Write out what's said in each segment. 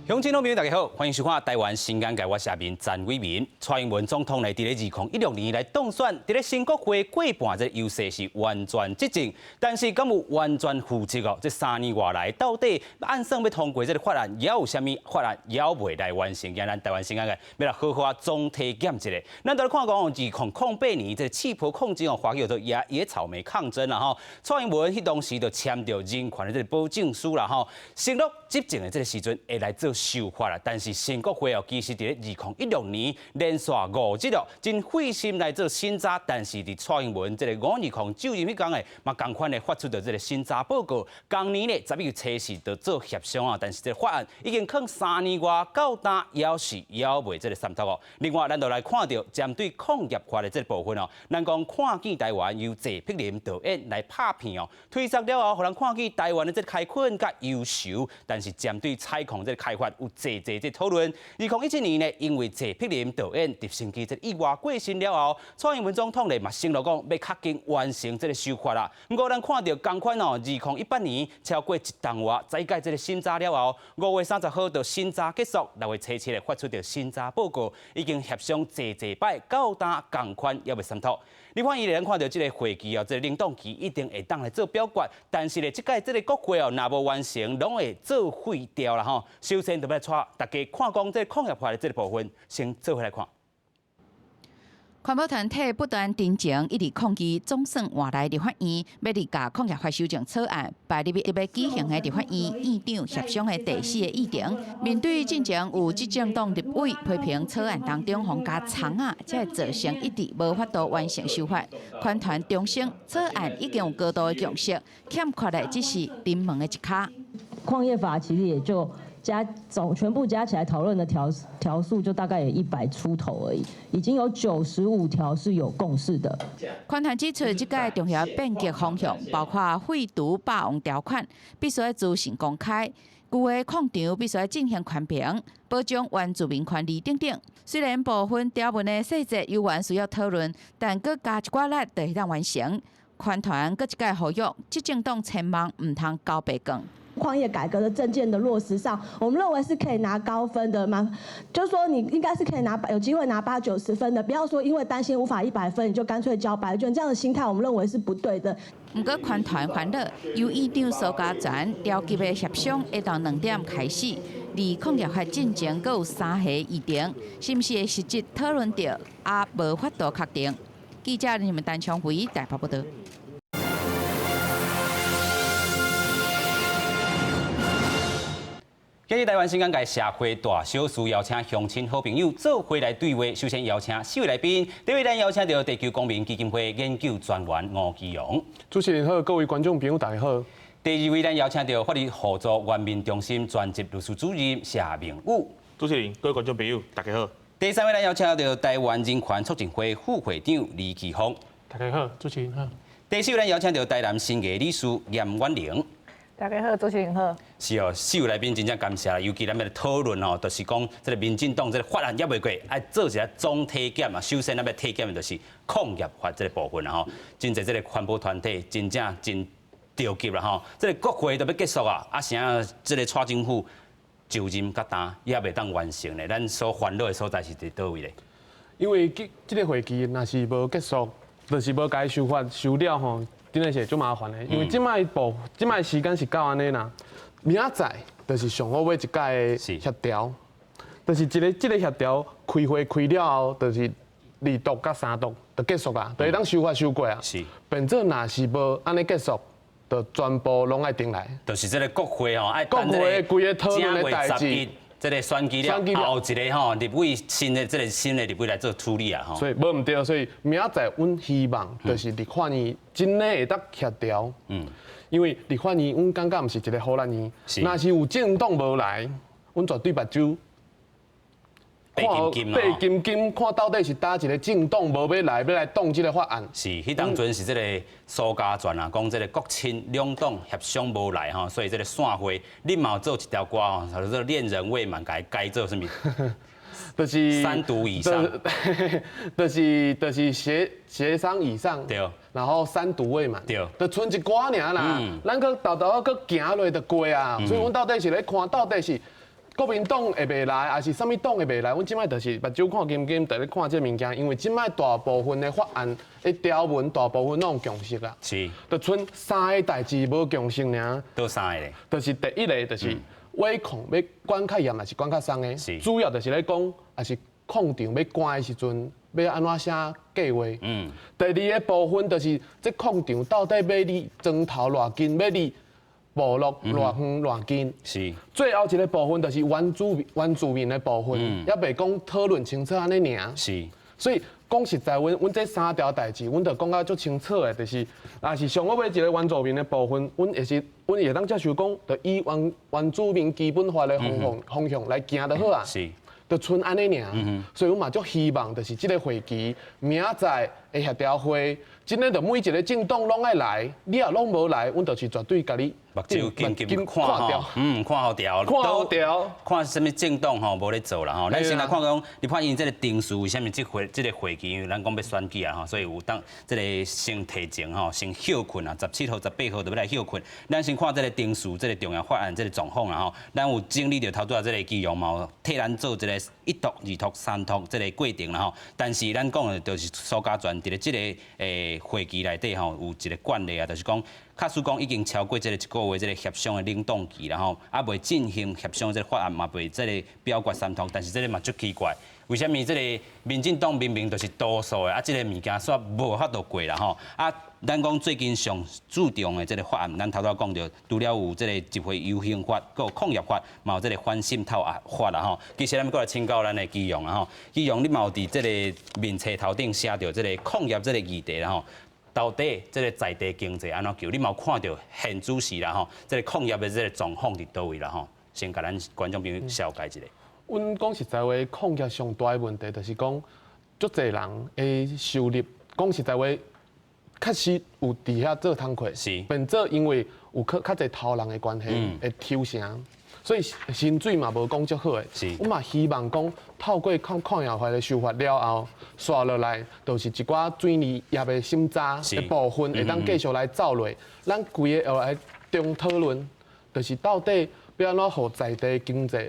鄉親老朋友大家好，歡迎收看《台灣新眼界》，我是阿明詹偉民。蔡英文總統呢，佇咧2016年來當選，佇咧新國會過半這個優勢是完全執政，但是敢有完全負責哦？這3年外來到底按算欲通過這个法案，猶有啥物法案猶未來完成？今咱台灣新眼界欲來好好啊總體檢一下。咱都來看講，2008年這个刺破礦井哦，發起做野野草莓抗爭啦吼。蔡英文彼當時就簽著人權的這个保證書啦吼，承諾執政的這个時陣會來做修法啦，但是新國會哦，其實佇咧2016年連續5日哦，真費心來做審查，但是佇蔡英文這个520就任彼工的，嘛仝款的發出著這个審查報告，仝年咧11月初四就做協商啊，但是這个法案已經囥3年外，到今猶是猶未這个三讀哦。另外，咱就來看著針對礦業法的這个部分哦，咱講看見台灣由謝碧玲導演來拍片哦，推出了後，予人看見台灣的這个開墾佮優秀，但是針對採礦這个開發有濟濟這討論。2017年呢，因為謝碧玲導演直升機這個意外過身了後，蔡英文總統呢嘛承諾講欲較緊完成這个修法啦。毋過咱看著仝款哦，2018年超過一冬外，再屆這个審查了後，5月30號就審查結束，6月初七咧發出著審查報告，已經協商濟濟擺，到今仝款猶未三讀。立法院咧看著這个會期哦，這个冷凍期一定會當來做表決，但是咧，這屆這个國會哦，若無完成，攏會做廢掉啦吼。首先就欲帶大家看講這個礦業法的這个部分，先做伙來看。環保團體不斷陳情，一直抗議總算換來立法院欲來共礦業法修正草案擺入去欲舉行的立法院院長協商的第四个議程。面對進前有執政黨立委批評草案當中予加蔥仔，才會造成一直無法度完成修法。環團重申草案已經有高度的共識，欠缺的只是臨門的一跤。礦業法其實也就加總全部加起來討論的條條數就大概也100出頭而已，已經有95條是有共識的。環團指出，這屆重要變革方向包括廢除霸王條款，必須愛資訊公開；舊的礦場必須愛進行環評，保障原住民權利等等。雖然部分條文的細節猶原需要討論，但閣加一寡力就會當完成。環團閣一擺呼籲，執政黨千萬毋通交白卷。礦業改革的政見的落實上，我們認為是可以拿高分的嘛，就是說你應該是可以拿有機會拿八九十分的，不要說因為擔心無法100分，你就乾脆交白卷，這樣的心態我們認為是不對的。毋過環團煩惱，由院長蘇嘉全召集的協商下晝2點開始，離礦業法進前閣有三个議程，是毋是會實質討論著，也無法度確定。記者林丹昌輝台北報導。今日台灣新眼界社會大小事，邀請鄉親好朋友做伙來對話。首先邀請四位來賓，第一位咱邀請著地球公民基金會研究專員吳其榮。主持人好，各位觀眾朋友大家好。第二位咱邀請著法律互助援民中心專職律師主任謝明武。主持人，各位觀眾朋友大家好。第三位咱邀請著台灣人權促進會副會長李奇峰。大家好，主持人好。第四位咱邀請著台南新藝理事嚴婉玲。大家好，主持人好。是哦，四位來賓真正感謝，尤其咱欲來討論哦，就是講這个民進黨這个法案猶未過，愛做一下總體檢嘛。首先咱欲體檢的就是礦業法這个部分啦吼。真濟這个環保團體真正真著急啦吼。這个國會都欲結束啊，啊啥這个蔡政府就任到今猶未當完成咧。咱所煩惱的所在是佇佗位咧？因為這這个會期若是無結束，就是無共伊修法修了吼。真的是足麻煩的，因為這擺部這擺時間是到按呢啦，明仔載就是上好尾一屆的協調，就是一个這个協調開會開了後，就是二讀佮三讀就結束啊，就會當修法修過啊。變做若是無按呢結束，就全部攏愛重來。就是這个國會吼，愛國會規个討論的代誌。這个選舉了後一个吼立委新的這个新的立委來做處理啊吼。所以無毋對，所以明仔載阮希望就是立法院真的會當協調。因為立法院阮感覺毋是一个唬爛院，若是有政黨無來，阮絕對目睭白金金白金金，看到底是佗一个政黨無欲來，欲來擋這个法案。是，彼當陣是這个蘇嘉全啊，講這个國親兩黨協商無來吼，所以這个散會，你嘛有做一條歌吼，叫做戀人未滿，共伊改做啥物？就是三讀以上，就是協商以上，然後三讀未滿，就賰一寡爾啦，咱閣沓沓仔閣行落就過啊，所以阮到底是咧看，到底是。國民黨會袂來，抑是啥物黨會袂來？阮這擺就是目睭看金金，佇咧看這個物件，因為這擺大部分的法案的條文，大部分攏有共識啦。就賰三个代誌無共識爾。佗三個咧？就是第一个就是尾礦欲管較嚴，抑是管較鬆的？主要就是咧講，抑是礦場欲關的時陣，欲按怎寫計劃。第二个部分就是這礦場到底欲離磚頭偌近，欲離部落偌遠偌近。最後一个部分就是原住民的部分，猶未講討論清楚按呢爾。所以講實在，阮這三條代誌，阮就講甲足清楚的，就是若是上好尾一个原住民的部分，阮會是阮會當接受講，就以原住民基本法的方向來行就好啊。就賰按呢爾，所以阮嘛足希望，就是這个會期明仔載的協調會，真的就每一个政黨攏愛來，你若攏無來，阮就是絕對共你目睭緊緊看吼，看予牢，看予牢，看啥物政黨吼無咧做啦吼。咱先來看講，立法院這个程序為啥物這個會期，因為咱講欲選舉啊吼，所以有當這个先提前吼，先歇睏啊，17號、18號就欲來歇睏。咱先看這个程序，這个重要法案這个狀況啦吼。咱有整理著頭拄仔這个基隆嘛，有替咱做這个一讀、二讀、三讀這个過程啦吼。但是咱講的就是蘇嘉全佇咧這个會期內底吼，有一个慣例啊，就是講，假使講已經超過這个一個月這个協商的冷凍期啦吼，猶未進行協商這个法案嘛袂這个表決三讀，但是這个嘛足奇怪，為啥物這个民進黨明明就是多數的，啊，這个物件煞無法度過啦吼？啊，咱講最近上注重的這个法案，咱頭拄仔講著，除了有這个集會遊行法、閣有礦業法，嘛有這个反滲透法啦吼。其實咱閣來請教咱的基隆啦吼，基隆你嘛有佇這个面冊頭頂寫著這个礦業這个議題啦吼。到底這个在地經濟按怎救？你嘛有看著現主時啦吼，這个礦業的這个狀況佇佗位啦吼？先共咱觀眾朋友紹介一下。阮講實在話，礦業上大的問題就是講，足濟人的收入，講實在話，確實有佇遐做工課，變做因為有較濟偷人的關係，會抽成，所以薪水嘛無講足好的。阮嘛希望講，透過礦業法的修法了後，紲落來就是一寡水泥業的審查的部分，會當繼續來走落。咱規个欲來重討論，就是到底欲按怎予在地經濟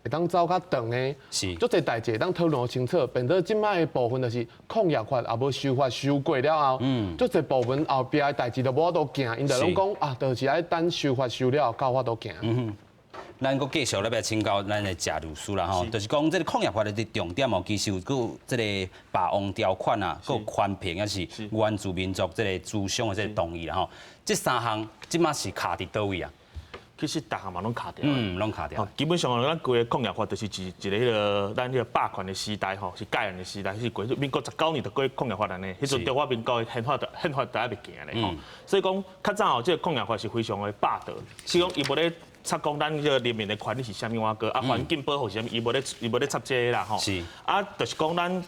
會當走較長的，足濟代誌會當討論清楚。變做這擺的部分就是礦業法也無修法修過了後，足濟部分後壁的代誌都無法度行，𪜶就攏講啊，就是愛等修法修了後，才有法度行。咱閣繼續來欲請教咱的謝律師啦吼，就是講這个礦業法的重點哦，其實有閣有這个霸王條款啊，閣有寬評，抑是原住民族這个諮商的這个同意啦吼。這三項這馬是卡佇佗位啊？其實逐項嘛攏卡著。嗯，攏卡著。基本上咱規个礦業法就是一个彼个咱彼个霸權的時代吼，是戒嚴的時代，是過民國19年就過礦業法按呢，彼陣中華民國的憲法都猶未行咧吼。所以講較早吼，這个礦業法是非常的霸道，是講伊無咧插講咱這个人民的權利是啥物碗糕，啊環境保護是啥物，伊無咧插這个啦吼。啊，就是講咱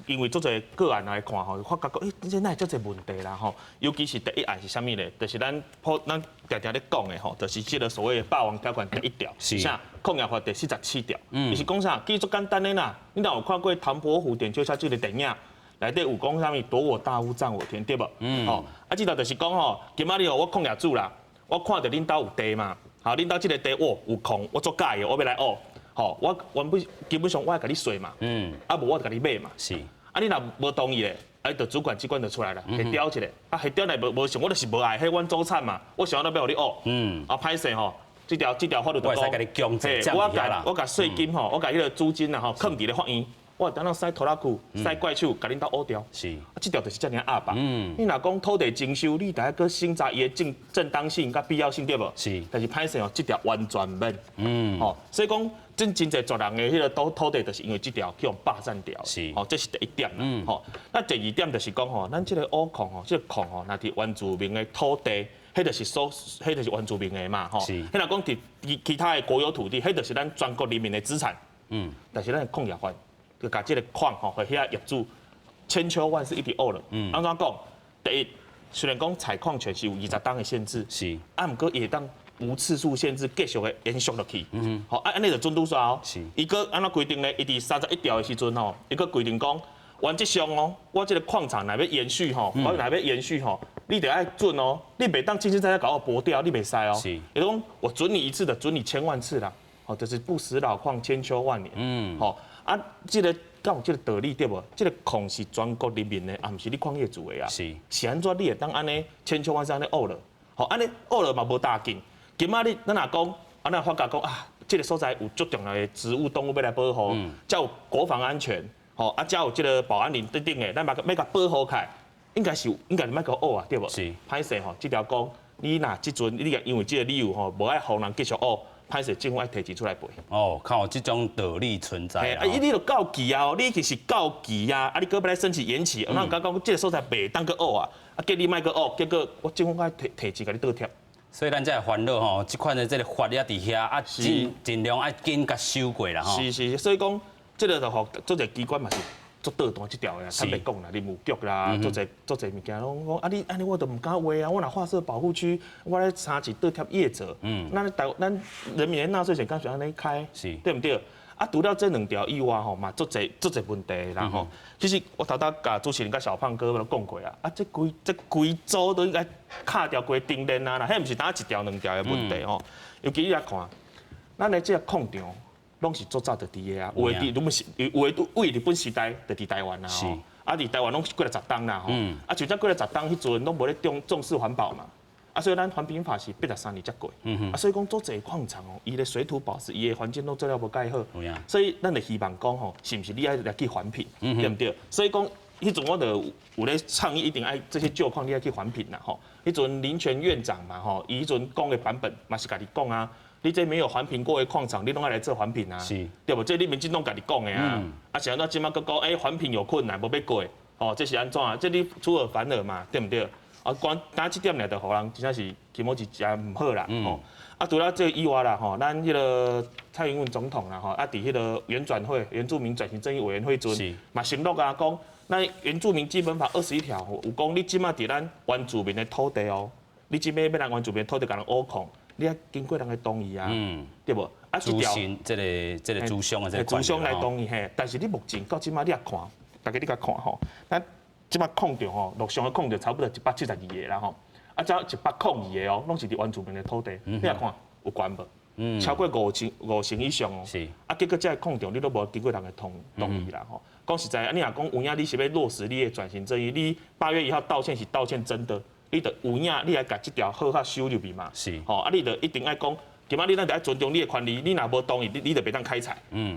因為足濟個案來看吼，發覺講，欸，這哪會足濟問題啦吼？尤其是第一案是啥物咧？就是咱定定咧講的吼，就是這个所謂的霸王條款第一條，啥？礦業法第47條，伊是講啥？其實足簡單的啦。你若有看過《唐伯虎點秋香》這个電影，內底有講啥物？奪我大屋佔我田，對無？吼，啊，這條就是講吼，今仔日吼我礦業主啦，我看著恁兜有地嘛，好，恁兜這个地哦有礦，我足佮意的，我欲來挖。吼，我原本基本上我愛共你稅嘛，啊無我就共你買嘛。啊你若無同意咧，啊就主管機關就出來啦，會調一下，啊會調來無想，我就是無愛，彼阮祖產嘛，我想按怎欲予你挖。啊歹勢吼，這條法律就講，我共稅金吼，我共彼个租金啊吼，囥佇咧法院，我等下使拖拉機、使怪手，共恁兜挖掉。啊，這條就是遮爾鴨霸。你若講土地徵收，你得愛閣審查伊的正當性佮必要性對無？但是歹勢哦，這條完全免。吼，所以講。真真濟族人的彼个土地，就是因為這條去予霸佔掉。吼，這是第一點啦。吼，那第二點就是講吼，咱這个挖礦吼，這个礦吼，若佇原住民的土地，彼就是原住民的嘛。吼，彼若講佇其他的國有土地，彼就是咱全國人民的資產。但是咱的礦業法，就共這个礦吼，予遐業主千秋萬世一直挖落。按怎講？第一，雖然講採礦權是有20冬的限制，啊，毋過伊會當無次數限制，繼續的延續落去。吼，啊，按呢就準拄煞哦。伊閣按怎規定呢？伊佇31條的時陣吼，伊閣規定講，原則上哦，我這个礦場若欲延續吼，我若欲延續吼，你著愛准哦，你袂當清清楚楚共我撥掉，你袂使哦。伊講我准你一次的，准你千萬次啦。吼，就是不死老礦千秋萬年。吼啊，這个敢有這个道理對無？這个礦是全國人民的，啊，毋是你礦業主的啊。是按怎你會當按呢千秋萬世按呢挖落？吼，按呢挖落嘛無大緊。今仔日咱若講，啊，咱發覺講啊，這个所在有足重要的植物動物欲來保護，才有國防安全，吼啊，才有這个保安林等等的，咱嘛欲共保護起來，應該是應該是莫閣挖啊，對無？歹勢吼，這條講，你若這陣你因為這个理由吼，無愛予人繼續挖。歹勢政府愛提錢出來賠。哦，看有這種道理存在。啊，你就到期啊，你已經是到期啊，啊，你閣欲來申請延期，咱講講這个所在袂當閣挖啊，啊，叫你莫閣挖，結果我政府愛提提錢共你倒貼。所以咱才會煩惱吼，這款的這个法也佇遐啊，盡盡量愛緊共修過啦吼。是是，所以講這个就予足濟機關嘛是足倒彈這條的，坦白講啦，林務局啦，足濟足濟物件攏講啊，你按呢我都毋敢畫啊，我若劃設保護區，我咧三級倒貼業者，咱台咱人民的納稅錢敢是按呢開，對毋對？啊，除了這兩條以外吼，嘛足濟足濟問題啦吼。其實我頭拄共主持人佮小胖哥都講過啊，啊，這規這規組都應該敲掉規頂鏈啊啦，彼毋是單一條兩條的問題吼。尤其你來看，咱的這個礦場攏是足早就佇的啊，有的佇日本時，有的佇日本時代就佇台灣啊吼。啊，佇台灣攏過來十冬啦吼。啊，就這過來十冬彼陣攏無咧重重視環保嘛。啊，所以咱環評法是83年才過。啊，所以講足濟礦場哦，伊的水土保持，伊的環境攏做了無蓋好。所以咱就希望講吼，是毋是你愛來去環評，對毋對？所以講，彼陣我就有咧倡議，一定愛這些舊礦你愛去環評啦吼。彼陣林權院長嘛吼，伊彼陣講的版本嘛是家己講啊。你這沒有環評過的礦場，你攏愛來做環評啊？對無？這你民進黨家己講的啊。啊，是按怎這馬閣講，欸，環評有困難，無欲過，吼，這是按怎啊？這你出爾反爾嘛，對毋對？啊，光單這點爾就予人真正是気持ち誠毋好啦，吼。啊，除了這個以外啦，吼，咱彼个蔡英文總統啦，吼，啊，佇彼个原轉會原住民轉型正義委員會陣，嘛承諾啊，講咱原住民基本法21條有講，你這馬佇咱原住民的土地哦，你這馬欲人原住民的土地共人挖礦，你愛經過人的同意啊，對無？啊，這條這个這个族長的這个族長來同意嘿，但是你目前到這馬你也看，大家你共看吼，咱這馬礦場吼，陸上的礦場差不多172個啦吼，啊，這102個哦，攏是佇原住民的土地，你也看有懸無？超過五成五成以上哦。啊，結果這个礦場你都無經過人的同同意啦吼。講實在，啊，你若講有影，你是欲落實你的轉型正義，你8月1號道歉是道歉真的，你就有影，你來共這條好好修入去嘛。吼，啊，你就一定愛講，今仔日咱就愛尊重你的權利，你若無同意，你你就袂當開採。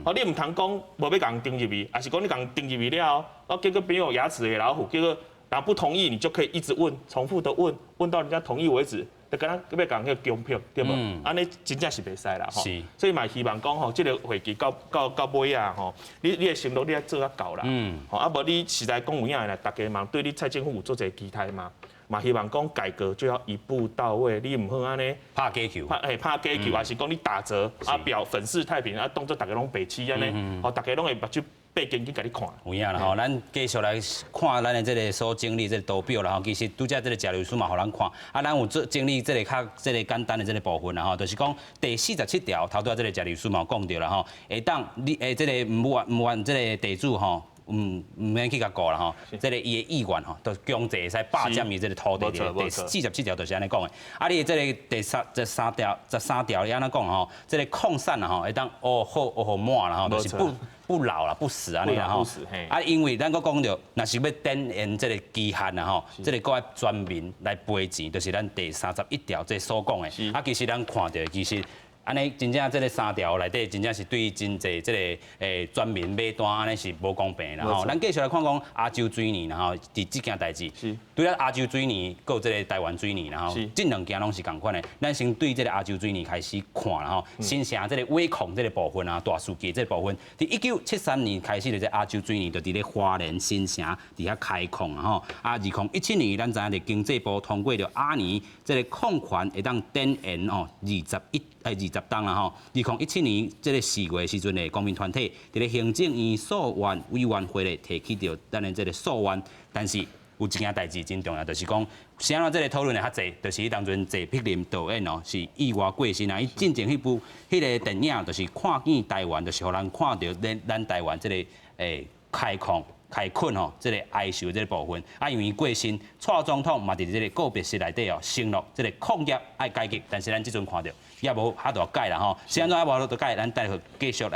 吼，你毋通講無欲共登入去，抑是講你共登入去了後，啊，結果變有牙齒的老虎，結果人不同意，你就可以一直問，重複的問，問到人家同意為止，就敢若欲共彼個強迫，對無？按呢真正是袂使啦，吼。所以嘛希望講吼，這个會期到到到尾啊，吼，你你的承諾你愛做啊到啦。吼，啊無你實在講有影的啦，大家嘛對你蔡政府有足濟期待嘛。嘛希望講改革就要一步到位，你毋好按呢拍假球，拍嘿拍假球，還是講你打折啊表粉飾太平啊，當作大家攏白痴按呢，吼，大家攏會目睭擘緊緊共你看。有影啦吼，咱繼續來看咱的這个所整理這个圖表啦吼。其實拄才這个謝律師嘛，予咱看，啊，咱有做整理這个較這个簡單的這个部分啦吼，就是講第47條，頭拄仔這个謝律師嘛有講著啦吼，會當你欸這个毋願毋願這个地主吼。毋毋免去共顧啦吼，這个伊的意願吼，都強制會使霸佔伊這个土地的。第47條就是按呢講的。啊，你這个第三這三條13條你按怎講吼？這个礦產啦吼，會當挖好挖予滿啦吼，就是不不老啦，不死按呢啦吼。啊，因為咱閣講著，若是欲展延這个期限啦吼，這个閣愛全民來賠錢，就是咱第31條這所講的。啊，其實咱看著其實。按呢，真正這个三條內底，真正是對真濟這个欸全民買單，按呢是無公平啦吼。咱繼續來看講亞洲水泥啦吼，佇這件代誌，對啊，亞洲水泥，閣有這个台灣水泥啦吼，這兩件攏是仝款的。咱先對這个亞洲水泥開始看啦吼，新城這个尾礦這个部分啊，大樹記這个部分，佇1973年開始的這亞洲水泥就佇咧花蓮新城佇遐開礦啊吼。啊，2017年咱知影佇經濟部通過著阿年這个礦權會當展延哦21欸20冬啦吼。2017年這个4月的時陣咧，公民團體佇咧行政院訴願委員會咧提起著咱的這个訴願，但是有一件代誌真重要，就是講，啥物這个討論的較濟，就是彼當陣謝碧玲導演哦，是意外過身啊。伊進前彼部彼个電影，就是看見台灣，就是予人看著咱咱台灣這个欸開礦。開墾吼，這个哀愁這个部分。啊，因為過身，蔡總統嘛佇這个告別式內底哦，承諾這个礦業愛改革，但是咱這陣看著也無法度改啦吼。是按怎也無法度改，咱待會繼續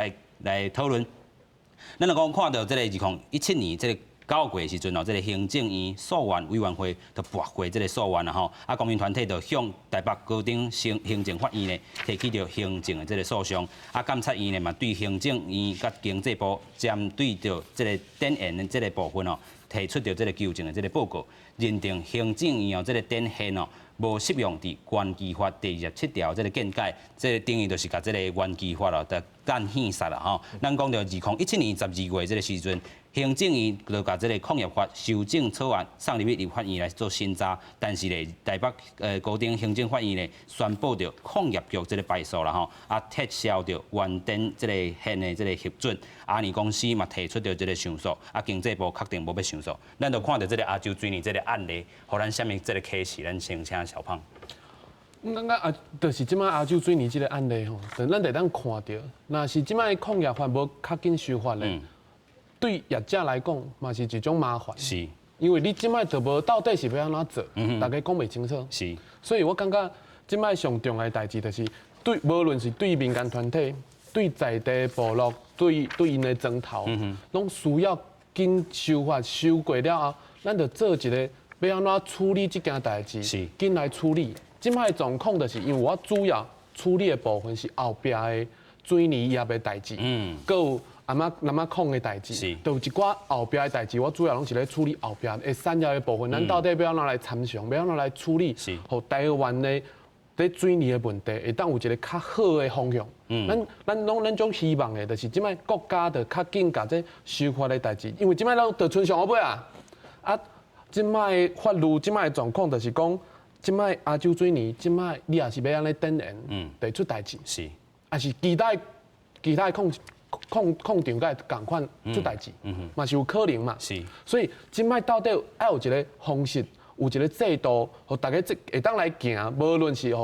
來討論。咱就講看著這个2017年這个9月時陣哦，這个行政院溯源委員會就駁回這个溯源啦吼，啊，公民團體就向台北高等行政法院呢提起著行政的這个訴訟，啊，監察院呢嘛對行政院佮經濟部針對著這个展延的這个部分哦，提出著這个求證的這个報告，認定行政院哦這个展延哦無適用佇原基法第27條這个見解，這个等於就是共這个原基法哦，就干憲殺啦吼。咱講著2017年12月這个時陣，行政院就共這个礦業法修正草案送入去立法院來做審查，但是咧台北高等行政法院咧宣布著礦業局這个敗訴啦吼，啊撤銷著原展這个延的這个核准，阿尼公司嘛提出著這个上訴，啊經濟部確定無欲上訴，咱就看著這个亞洲水泥這个案例，予咱啥物這个啟示？咱先請小胖。我感覺啊，就是這擺亞洲水泥這个案例吼，就咱會當看著，若是這擺礦業法無較緊修法咧，對業者來講嘛是一種麻煩。因為你這擺就無到底是欲按怎做，大家講袂清楚。所以我感覺這擺上重要的代誌就是對，無論是對民間團體、對在地部落、對𪜶的莊頭，攏需要緊修法修過了後，咱就做一个欲按怎處理這件代誌，緊來處理。這擺狀況就是因為我主要處理的部分是後壁的水泥業的代誌，閣有南仔礦的代誌，就有一寡後壁的代誌，我主要攏是咧處理後壁的產業的部分。咱到底欲按怎來參詳，欲按怎來處理，予台灣的佇水泥的問題會當有一个較好的方向。咱總希望的，就是這擺國家就較緊共這修法的代誌，因為這擺攏就賰上後尾啊，啊，這擺法律這擺的狀況就是講，這擺亞洲水泥，這擺你也是欲按呢展延，會出代誌，抑是其他礦場佮仝款出代誌，嘛是有可能嘛。所以這擺到底愛有一个方式，有一个制度，予大家這會當來行，無論是予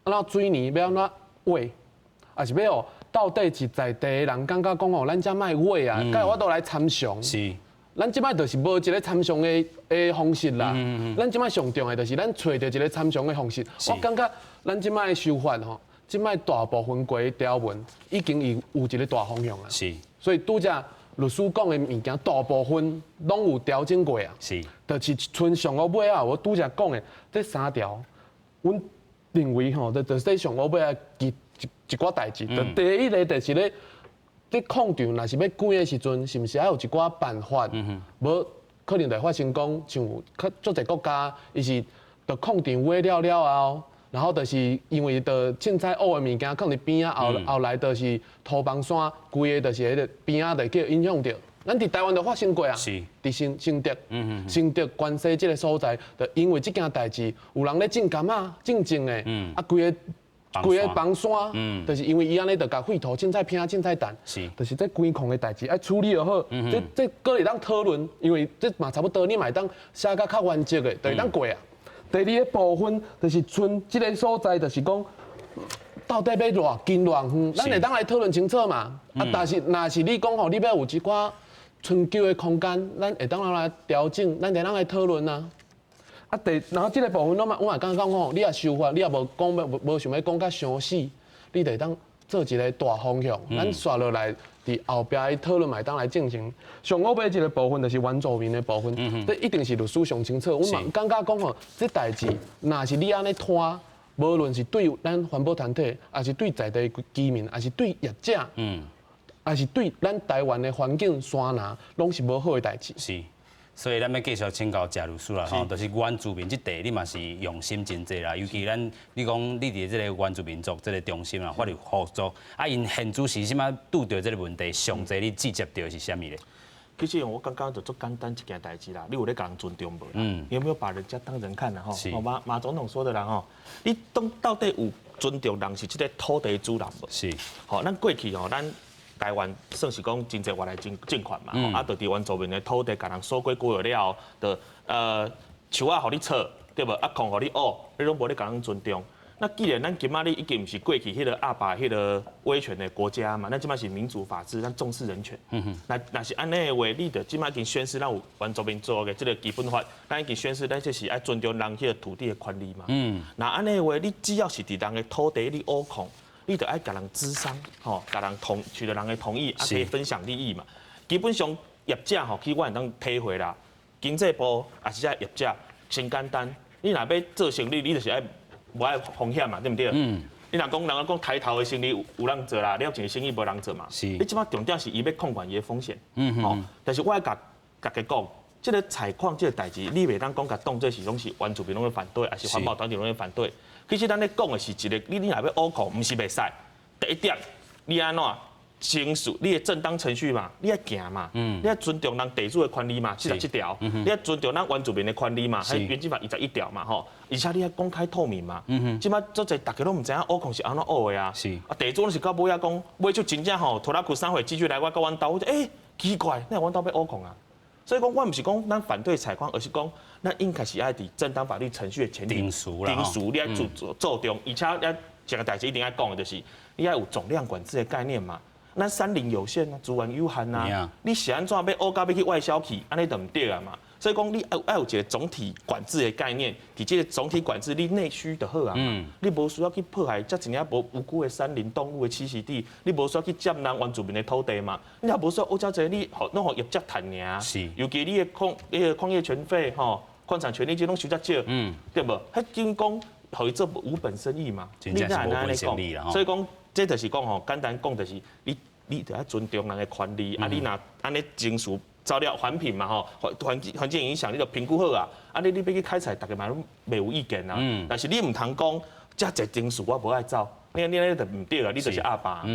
按怎水泥欲按怎挖，抑是欲予到底是在地的人感覺講哦，咱遮莫挖啊，才有法度來參詳。咱這擺就是無一个參詳的方式啦。咱這擺上重要的就是咱揣著一个參詳的方式。我感覺咱這擺修法吼，這擺大部分規條文已經有一个大方向啊。所以拄才律師講的物件，大部分攏有調整過啊。就是賰上後尾啊，我拄才講的這三條，阮認為吼，就是這上後尾啊，一寡代誌。就第一个就是咧，這礦場若是欲關的時陣，是毋是愛有一寡辦法？無可能就會發生講，像有較足濟國家，伊是就礦場挖了了後，然後就是因為就凊彩挖的物件囥佇邊仔，後來就是土崩山，規个就是彼个邊仔就叫影響著。咱佇台灣就發生過啊，佇新竹，新竹關西這个所在，就因為這件代誌，有人咧種柑仔，種種的，啊，規个崩山，就是因為伊按呢就共廢土凊彩拼凊彩擲，就是這規礦的代誌愛處理就好，這閣會當討論，因為這嘛差不多，你嘛會當寫甲較完整的，就會當過啊。第二个部分就是賰這个所在，就是講到底欲偌近偌遠，咱會當來討論清楚嘛。啊，但是若是你講吼，你欲有一寡春秋的空間，咱會當來調整，咱會當來討論啊。啊，然後這个部分，我嘛感覺講吼，你若修法，你也無講欲無想欲講甲傷死，你就會當做一个大方向。咱紲落來佇後壁的討論嘛會當來進行。上後尾這个部分就是原住民的部分，這一定是律師上清楚。我嘛感覺講吼，這代誌若是你按呢拖，無論是對咱環保團體，抑是對在地居民，抑是對業者，抑是對咱台灣的環境山林，攏是無好的代誌。是。所以咱欲繼續請教謝律師啦，吼，就是原住民這塊，你嘛是用心真濟啦。尤其咱，你講你佇這个原住民族這个中心啊，法律合作，啊，𪜶現主時啥物拄著這个問題，上濟你直接著是啥物咧？其實我感覺就足簡單一件代誌啦，你有咧共人尊重無啦？你有沒有把人家當人看啦？吼，馬總統說的啦，吼，你當到底有尊重人是這个土地主人無？吼，咱過去吼，咱台灣算是講真濟外來政權嘛，啊，就佇原住民的土地，共人收過國有了後，就樹仔予你採，對無？啊，礦予你挖，你攏無咧共人尊重。那既然咱今仔日已經毋是過去彼个鴨霸彼个威權的國家嘛，咱這擺是民主法治，咱重視人權。若是按呢的話，你著這擺已經宣示咱有原住民族的這个基本法，咱已經宣示咱這是愛尊重人彼个土地的權利嘛。若按呢的話，你只要是佇人的土地你挖礦，你著愛共人諮商，吼，共人同取得人的同意，啊，可以分享利益嘛。基本上業者吼，其實我會當體會啦。經濟部也是遮業者，真簡單。你若欲做生意，你就是愛無愛風險嘛，對毋對？你若講人講抬頭的生意有人做啦，了錢的生意無人做嘛。你這擺重點是伊欲控管伊的風險。吼，但是我愛共大家講，這个採礦這个代誌，你袂當講共當做是攏是原住民攏咧反對，抑是環保團體攏咧反對。其實咱咧講的是一个，你若欲挖礦，毋是袂使。第一點，你按怎程序，你的正當程序嘛，你愛行嘛，你愛尊重人地主的權利嘛，47條，你愛尊重咱原住民的權利嘛，彼原基法21條嘛，吼，而且你愛公開透明嘛，這擺足濟，大家攏毋知影挖礦是按怎挖的啊，啊地主攏是到尾仔講，尾就真正吼，拖拉庫啥貨寄出來，我到阮兜，我就欸奇怪，哪會阮兜欲挖礦啊？所以講，我毋是講咱反對採礦，而是講咱應該是愛佇正當法律程序的前提，程序你愛做做中，而且你這个代誌一定愛講的就是，你愛有總量管制的概念嘛。咱山林有限啊，資源有限啊，你是按怎欲挖到欲去外銷去，按呢就毋對啊嘛。所以講，你愛有一个總體管制的概念，佇這个總體管制，你內需就好啊。你無需要去破壞遮爾無無辜的山林動物的棲息地，你無需要去佔人原住民的土地嘛。你也無需要挖遮濟，你予攏予業者趁爾。尤其你的礦，你的礦業權費吼，礦產權利金攏收遮少，對無？彼等於講，予伊做無本生意嘛。你哪會按呢講？所以講，這就是講吼，簡單講就是你。你著愛尊重人的權利，啊！你若按呢程序走了環評嘛吼，環境影響你著評估好啊，按呢你欲去開採，大家嘛攏袂有意見啊。但是你毋通講遮濟程序我無愛走，你按呢就毋對啊，你就是鴨霸。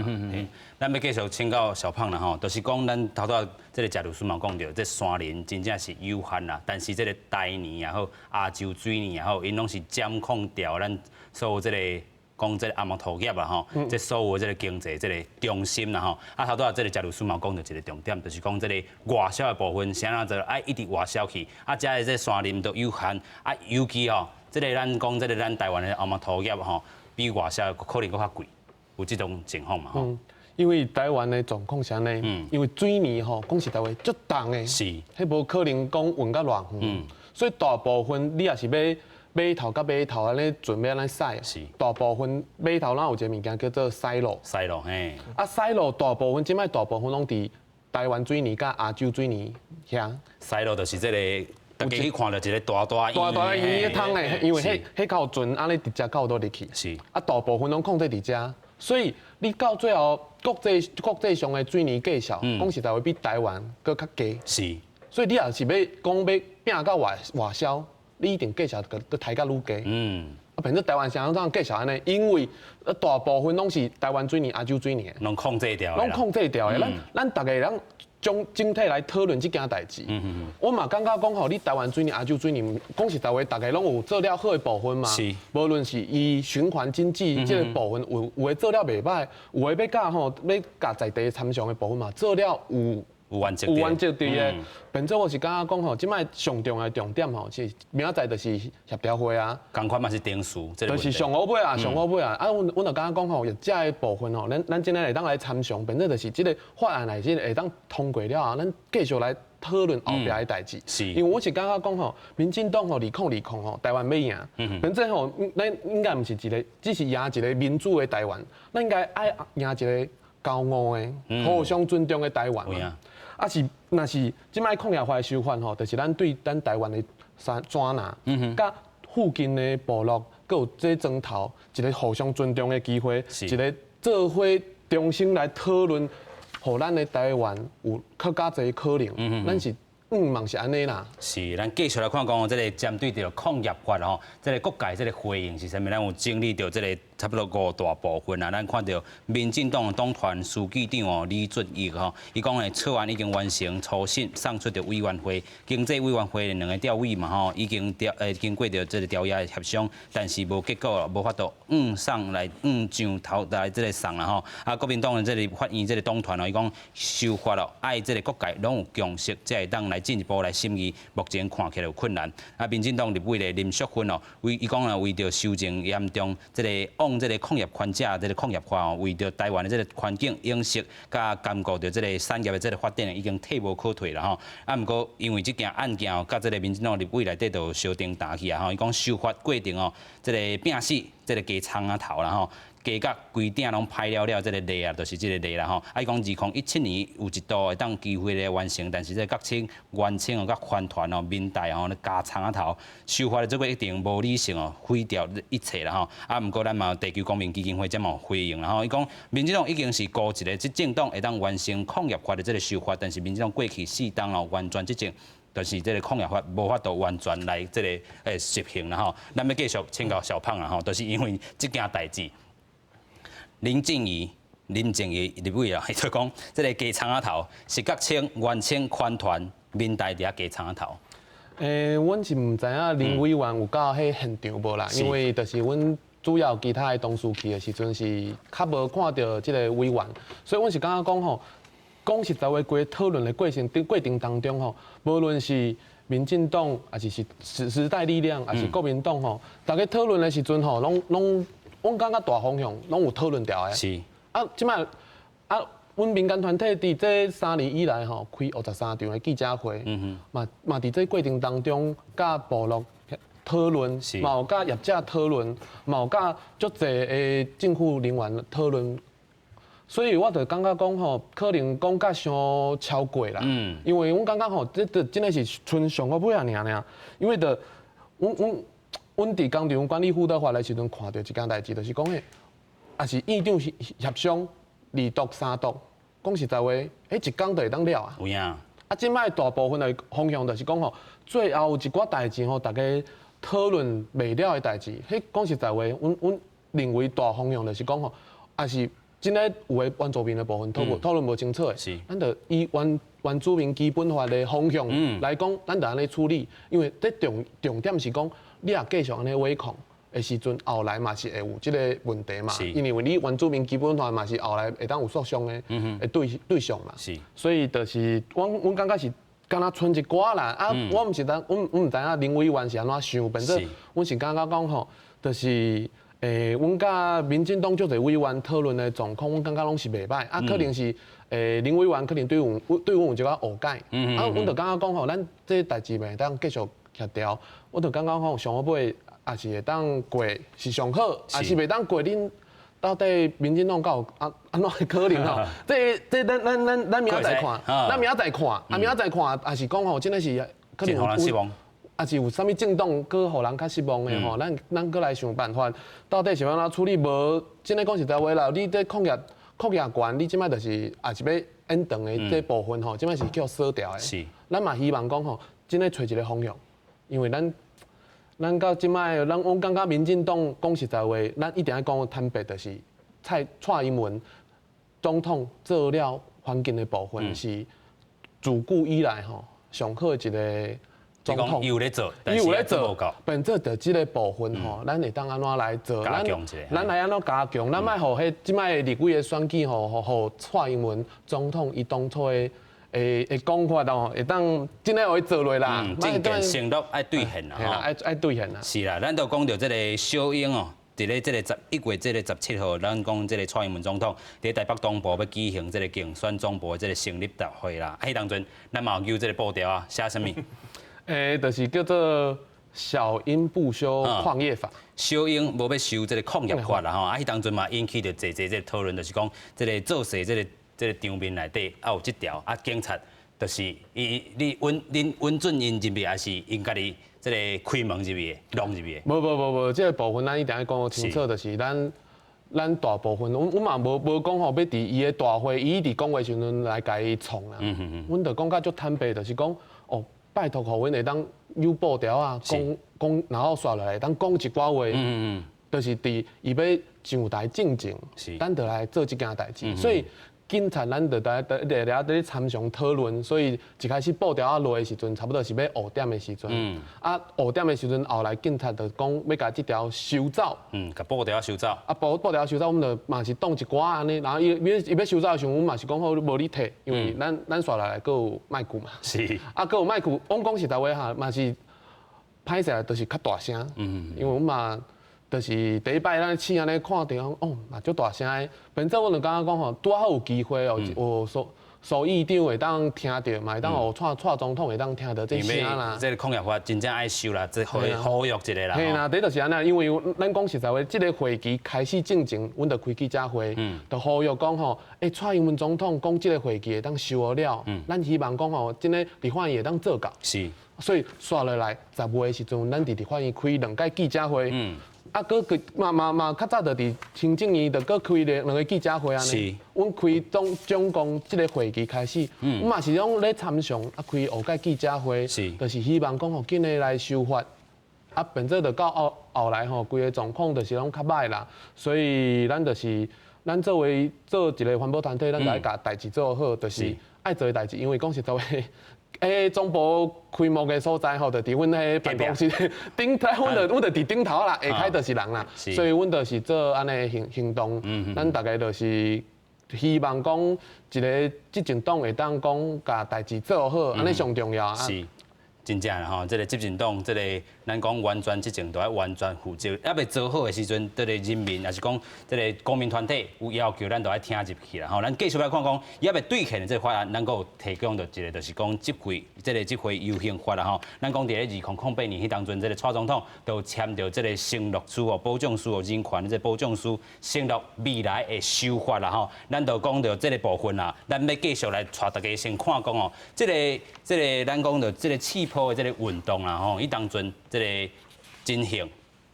咱欲繼續請教小胖啦吼，就是講咱頭拄仔這个謝律師嘛講著，這山林真正是有限啦，但是這个台泥也好，亞洲水泥也好，𪜶攏是掌控著咱所有這个。講這个紅毛土業啦吼，這所有這个經濟這个中心啦吼，啊頭拄仔這个謝律師嘛講著一个重點，就是講這个外銷的部分，啥人就愛一直外銷去，啊，遮的這山林都有限，啊，尤其吼，這个咱講這个咱台灣的紅毛土業吼，比外銷可能閣較貴，有這種情況嘛吼。因為台灣的狀況是按呢，因為水泥吼，講實在話足重的，彼無可能講運到偌遠，所以大部分你若是欲碼頭佮碼頭按呢船欲按呢駛，大部分碼頭咱有一个物件叫做 silo。 Silo 嘿。啊，silo 大部分這擺大部分攏佇台灣水泥佮亞洲水泥遐。 Silo 就是這个，大家去看著一个大大大大圓的桶的，因為彼較有船按呢直接到佗入去。啊，大部分攏控制佇遮，所以你到最後國際上的水泥價數，講實在話比台灣閣較低。所以你若是欲講欲拚到外銷，你一定價數閣抬較愈低。啊，變做台灣是按怎價數按呢？因為大部分攏是台灣水泥、亞洲水泥，攏控制著。攏控制著的。咱逐个人將整體來討論這件代誌。我嘛感覺講吼，你台灣水泥、亞洲水泥，講實在話，逐个攏有做了好的部分嘛。無論是伊循環經濟這个部分，有的做了袂䆀，有的欲佮吼欲共在地參詳的部分嘛，做了有。有原則，有原則佇的。變做我是感覺講吼，這擺上重要的重點吼，是明仔載就是協調會啊。仝款嘛是程序，就是上好尾啊，上好尾啊。啊，阮就感覺講吼，業者的部分吼，咱這个會當來參詳，變做就是這个法案內底會當通過了後，咱繼續來討論後壁的代誌。因為我是感覺講吼，民進黨吼2020吼，台灣欲贏，變做吼，咱應該毋是一个，只是贏一个民主的台灣，咱應該愛贏一个驕傲的、互相尊重的台灣嘛。啊是，若是這擺礦業法的修法吼，就是咱對咱台灣的山山林，佮附近的部落，閣有這莊頭一个互相尊重的機會，一个做伙重新來討論，予咱的台灣有較濟可能。咱是願望是按呢啦。是，咱繼續來看講這个針對著礦業法吼，這个各界這个回應是啥物？咱有整理著這个。差不多五大部分啊。咱看著民進黨的黨團書記長哦李俊毅吼，伊講的草案已經完成初審，送出著委員會，經濟委員會兩個調委嘛吼，已經調經過著這個調查協商，但是無結果，無法度送來上頭來這個送啦吼。啊，國民黨的這個發院這個黨團哦，伊講修法咯，愛這個各界攏有共識，才會當來進一步來審議。目前看起來有困難。啊，民進黨立委的林淑芬哦，為伊講啊，為著修正嚴重這個往這個礦業權者這個礦業法哦，為著台灣的這個環境永續，佮兼顧著這個產業的這個發展已經退無可退啦吼。啊，毋過因為這件案件哦，佮這個民進黨立委內底就相爭打起啊吼。伊講修法過程哦，這個拚死這個雞蔥仔頭啦吼。加甲規鼎攏歹了了，這個例啊，就是這個例啦吼。啊，伊講2017年有一度會當機會來完成，但是這個國青、原青哦、佮環團哦、民代吼，加蔥仔頭修法的這個一定無理性哦，毀掉一切啦吼。啊，毋過咱嘛地球公民基金會才嘛有回應啦吼。伊講民進黨已經是孤一個執政黨會當完成礦業法的這個修法，但是民進黨過去四冬哦完全執政。就是這個礦業法無法度完全來這個執行啦吼。咱欲繼續請教小胖啦吼，就是因為這件代誌。林靜儀、林靜儀立委啊，伊就講，這個雞蔥仔頭是國青、原青、環團、民代佇遐雞蔥仔頭。阮是毋知影林委員有到彼現場無啦，因為就是阮主要其他的同事去的時陣是較無看著這個委員，所以阮是感覺講吼，講實在話，規討論的過程當中吼，無論是民進黨，抑是時代力量，抑是國民黨吼，逐家討論的時陣吼，攏攏。阮感覺大方向攏有討論著的。啊，這擺啊，阮民間團體佇這3年以來吼，開53場的記者會，嘛嘛佇這過程當中，佮部落討論，嘛有佮業者討論，嘛有佮足濟的政府人員討論。所以我就感覺講吼，可能講甲傷超過啦。因為阮感覺吼，這這真的是賰上個尾仔爾爾，因為著阮阮。阮佇工廠管理輔導法的時陣，看著一件代誌，就是講，彼，也是院長協商二讀三讀，講實在話，彼一工就會當了啊。有影。啊，這擺大部分的方向就是講吼，最後有一寡代誌吼，大家討論袂了的代誌，彼講實在話，阮阮認為大方向就是講吼，也是真的有的原住民的部分討論討論無清楚的，咱就以原住民基本法的方向來講，咱就按呢處理，因為這重重點是講。你若繼續按呢違抗的時陣，後來嘛是會有這個問題嘛。因為你原住民基本法嘛是後來會當有訴訟的對對象嘛。所以就是阮阮感覺是敢若賰一寡啦。啊，我毋是知，阮阮毋知影林委員是按怎想，變做阮是感覺講吼，就是阮佮民進黨足濟委員討論的狀況，阮感覺攏是袂䆀。啊，可能是林委員可能對阮對阮有一寡誤解。啊，阮就感覺講吼，咱這代誌袂當繼續協調，我就感覺講上好尾也是會當過是上好，也是袂當過。恁到底民進黨敢有按按怎的可能吼？這這咱咱咱咱明仔載看，咱明仔載看，啊明仔載看，也是講吼，真的是可能有失望，也是有啥物政黨閣予人較失望的吼？咱咱閣來想辦法，到底是按怎處理？無真的講實在話啦，你這礦業礦業權，你這擺就是也是欲延長的這部分吼，這擺是叫鎖掉的。咱嘛希望講吼，真的揣一個方向。因為咱咱到這擺，咱阮感覺民進黨講實在話，咱一定愛講坦白，就是蔡蔡英文總統做了環境的部分是自古以來吼上好的一個總統。伊有咧做，伊有咧做，變做著這個部分吼，咱會當按怎來做？加強一下。咱來按怎加強？咱莫予彼這擺立委的選舉吼，予蔡英文總統伊當初的。會會講法哦，會當真的予伊做落啦。政見承諾愛兌現啦，吼，愛愛兌現啦。是啦，咱都講著這個小英哦，佇咧這個11月這個17號，咱講這個蔡英文總統佇台北東部欲舉行這個競選總部的這個成立大會啦。啊，彼當陣咱嘛有這個步調啊，寫啥物？就是叫做小英不修礦業法。小英無欲修這個礦業法啦，吼。啊，彼當陣嘛引起著濟濟這個討論，就是講這個造勢這個。這個場面內底啊有這條啊，警察就是伊你允恁允准𪜶入去，還是𪜶家己這個開門入去的，弄入去的？無無無無，這個部分咱一定愛講清楚，就是咱咱大部分，阮阮嘛無無講吼，欲佇伊的大會，伊佇講話時陣來共伊創啦。阮就講甲足坦白，就是講哦，拜託予阮會當有布條仔，講講，然後煞落來會當講一寡話。就是佇伊欲上台進前，咱就來做這件代誌，所以警察咱就佇佇佇咧佇咧參詳討論，所以一開始布條仔落的時陣，差不多是欲5點的時陣，啊五點的時陣，後來警察就講欲共這條收走，共布條仔收走，啊布條收走，阮就嘛是擋一寡按呢，然後伊欲收走的時陣，阮嘛是講好無你提，因為咱紲落來閣有麥克嘛，啊閣有麥克，阮講實在話哈，嘛是歹勢啦，就是較大聲，因為阮嘛。就是第一擺咱試按呢看著，哦，嘛足大聲的。變做阮就感覺講吼，拄好有機會哦，有蘇蘇議長會當聽著，嘛會當予蔡蔡總統會當聽著這聲啦。這個抗疫法真正愛修啦，這呼呼籲一下啦。嘿啦，第一就是按呢，因為咱講實在話，這個會期開始進前，阮就開記者會，就呼籲講吼，欸，蔡英文總統講這個會期會當修好了，咱希望講吼，真的立法院會當做到。所以紲落來10月的時陣，咱佇立法院開兩屆記者會。啊，閣佢嘛嘛嘛，較早就佇行政院就閣開兩個記者會按呢。阮開總總共這個會期開始，阮嘛是攏咧參詳，啊開五屆記者會，就是希望講吼緊的來修法。啊，變做就到後後來吼，規個狀況就是攏較歹啦。所以咱就是咱作為做一個環保團體，咱就愛共代誌做好，就是愛做的代誌，因為講實在話。欸，總部開幕的所在吼，就佇阮彼辦公室頂頭，阮就佇頂頭啦，下跤就是人啦，所以阮就是做按呢行行動，咱逐家就是希望講一個執政黨會當講共代誌做好，按呢上重要。是。真正啦吼，這個執政黨，這個咱講完全執政，都愛完全負責。猶未做好的時陣，這個人民，抑是講這個公民團體有要求，咱都愛聽入去啦吼。咱繼續來看講，猶未兌現的這個法案，咱閣有提供著一個，就是講集會，這個集會遊行法啦吼。咱講佇咧2008年彼當陣，這個蔡總統就簽著這個承諾書哦，保障書哦，人權的這個保障書，承諾未來會修法啦吼。咱就講著這個部分啦，咱欲繼續來帶大家先看講哦，這個咱講著這個刺破的這個運動啦吼，彼當陣這個進行，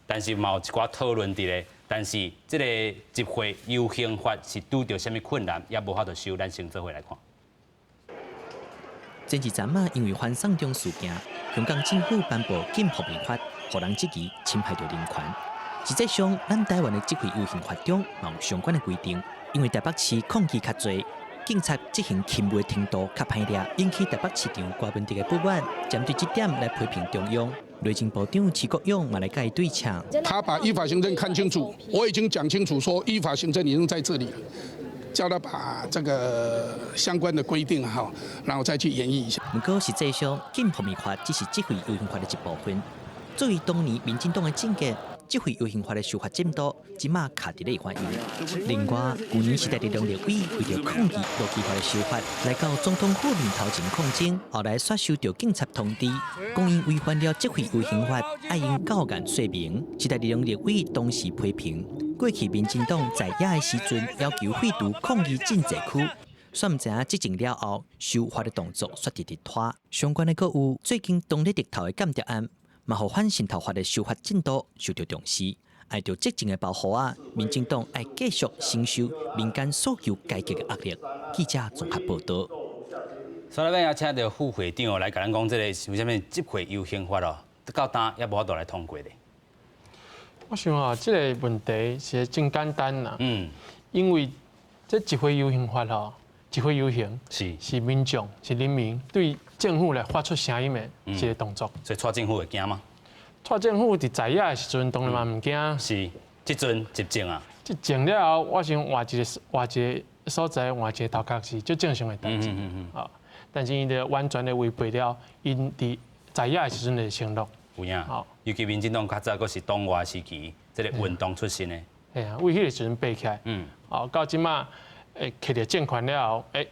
但是嘛有一寡討論佇咧，但是這個集會遊行法是拄著啥物困難，也無法度修，咱先做伙來看。前一陣仔，因為反送中事件，香港政府頒布禁暴力法，予人質疑侵害著人權。實際上，咱台灣的集會遊行法中嘛有相關的規定，因為台北市抗議較濟。警察執行輕微程度較歹掠，引起台北市長柯文哲的不滿，針對這點來批評中央。內政部長徐國勇嘛來共伊對嗆。他把依法行政看清楚，我已經講清楚，說依法行政已經在這裡了，叫他把這個相關的規定哈，然後再去研議一下。不過實際上，禁暴力法只是集會遊行法的一部分。作為當年民進黨的政見，集會遊行法的修法進度，這馬卡佇咧立法院。另外，舊年時代力量立委為著抗議勞基法的修法，來到總統府面頭前抗爭，後來煞收著警察通知，講𪜶違反了集會遊行法，愛𪜶交案說明。時代力量立委當時批評，過去民進黨在野的時陣，要求廢除抗議禁制區。煞毋知影執政了後，修法的動作煞直直拖。相關的閣有最近當咧日頭的間諜案。嘛，予反滲透法的修法進度受著重視，礙著執政的包袱啊，民進黨愛繼續承受民間訴求改革的壓力。記者綜合報導。所以欲請著副會長來共咱講，這個為啥物集會遊行法哦，到今猶無法度來通過咧？我想啊，這個問題是真簡單啦。因為這集會遊行法吼，集會遊行是民眾是人民對政府來發出聲音的一個動作。所以蔡政府會驚嗎？蔡政府佇在野的時陣，當然嘛毋驚。是，這陣執政啊。執政了後，我想換一個換一個所在，換一個頭殼是足正常的代誌。啊，但是𪜶就完全的違背了𪜶佇在野的時陣的承諾。有影。尤其民進黨較早閣是黨外時期，這個運動出身的。嘿啊，為彼個時陣爬起來。哦，到這馬會揢著政權了後，欸，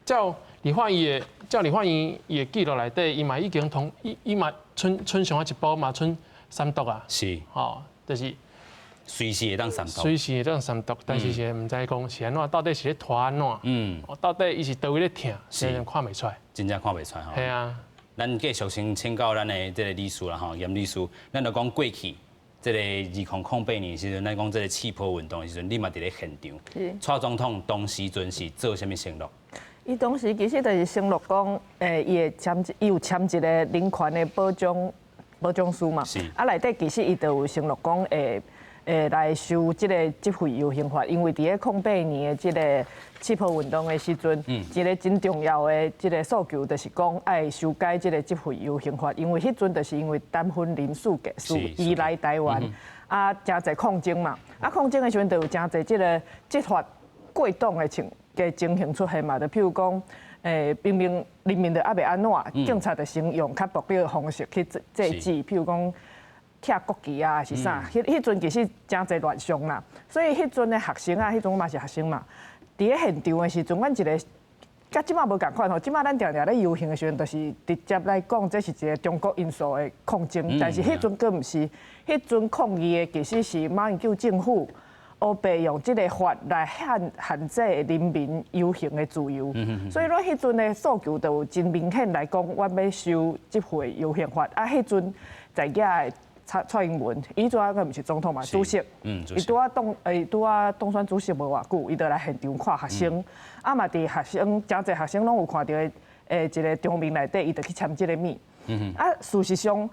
照立法院伊的記錄內底，伊嘛已經通，伊伊嘛賰賰上仔一步嘛，賰三讀啊。吼，就是隨時會當三讀。隨時會當三讀，但是是毋知講是按怎，到底是咧拖按怎？到底伊是佗位咧疼，是看袂出來。真正看袂出來吼。嘿啊。咱繼續先請教咱的這個理事啦吼，嚴理事，咱就講過去這個2008年時陣，咱講這個刺破運動的時陣，你嘛佇咧現場。蔡總統當時陣是做啥物承諾？伊當時其實就是承諾講，伊會簽，伊有簽一個人權的保障，保障司嘛，啊內底其實伊就有承諾講會來修這個集會遊行法，因為佇咧08年的這個七號運動的時陣，一個真重要的這個訴求就是講愛修改這個集會遊行法，因為彼陣就是因為陳雲林事件移來台灣，啊，誠濟抗爭嘛，啊抗爭的時陣就有誠濟這個執法過當的情形出現嘛，就譬如講，明明人民就猶未按怎，警察就先用較暴力的方式去制止，譬如講拆國旗啊，是啥？彼陣其實誠濟亂象啦。所以彼陣的學生啊，彼陣我嘛是學生嘛，佇咧現場的時陣，阮一个佮這馬無仝款吼，這馬咱定定咧遊行的時陣，就是直接來講，這是一個中國因素的抗爭。但是彼陣閣毋是，彼陣抗議的其實是馬英九政府烏白用這個法來限制人民遊行的自由，所以阮彼陣的訴求就有真明顯來講，阮欲修集會遊行法。啊，彼陣在野的蔡英文，伊陣猶閣毋是總統嘛，主席，伊拄仔當選主席無偌久，伊就來現場看學生，啊嘛佇學生，誠濟學生攏有看著的一個場面內底，伊就去簽這個名。啊，事實上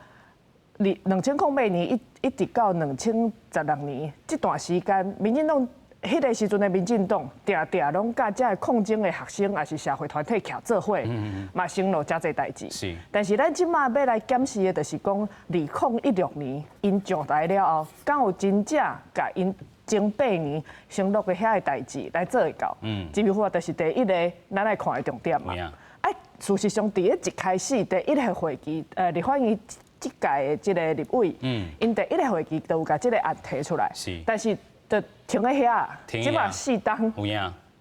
，2008年一直到2016年這段時間，民進黨彼個時陣的民進黨，定定攏佮這个抗爭的學生，抑是社會團體徛做伙，嘛承諾誠濟代誌。但是咱這馬欲來檢視的，就是講2016年𪜶上台了後，敢有真正共𪜶前8年承諾的遐个代誌來做會到？這部分就是第一个咱愛看的重點嘛。啊，事實上，佇咧一開始第一个會期，立法院這屆的這个立委，𪜶第一个會期就有共這个案提出來，但是就停佇遐，這馬4冬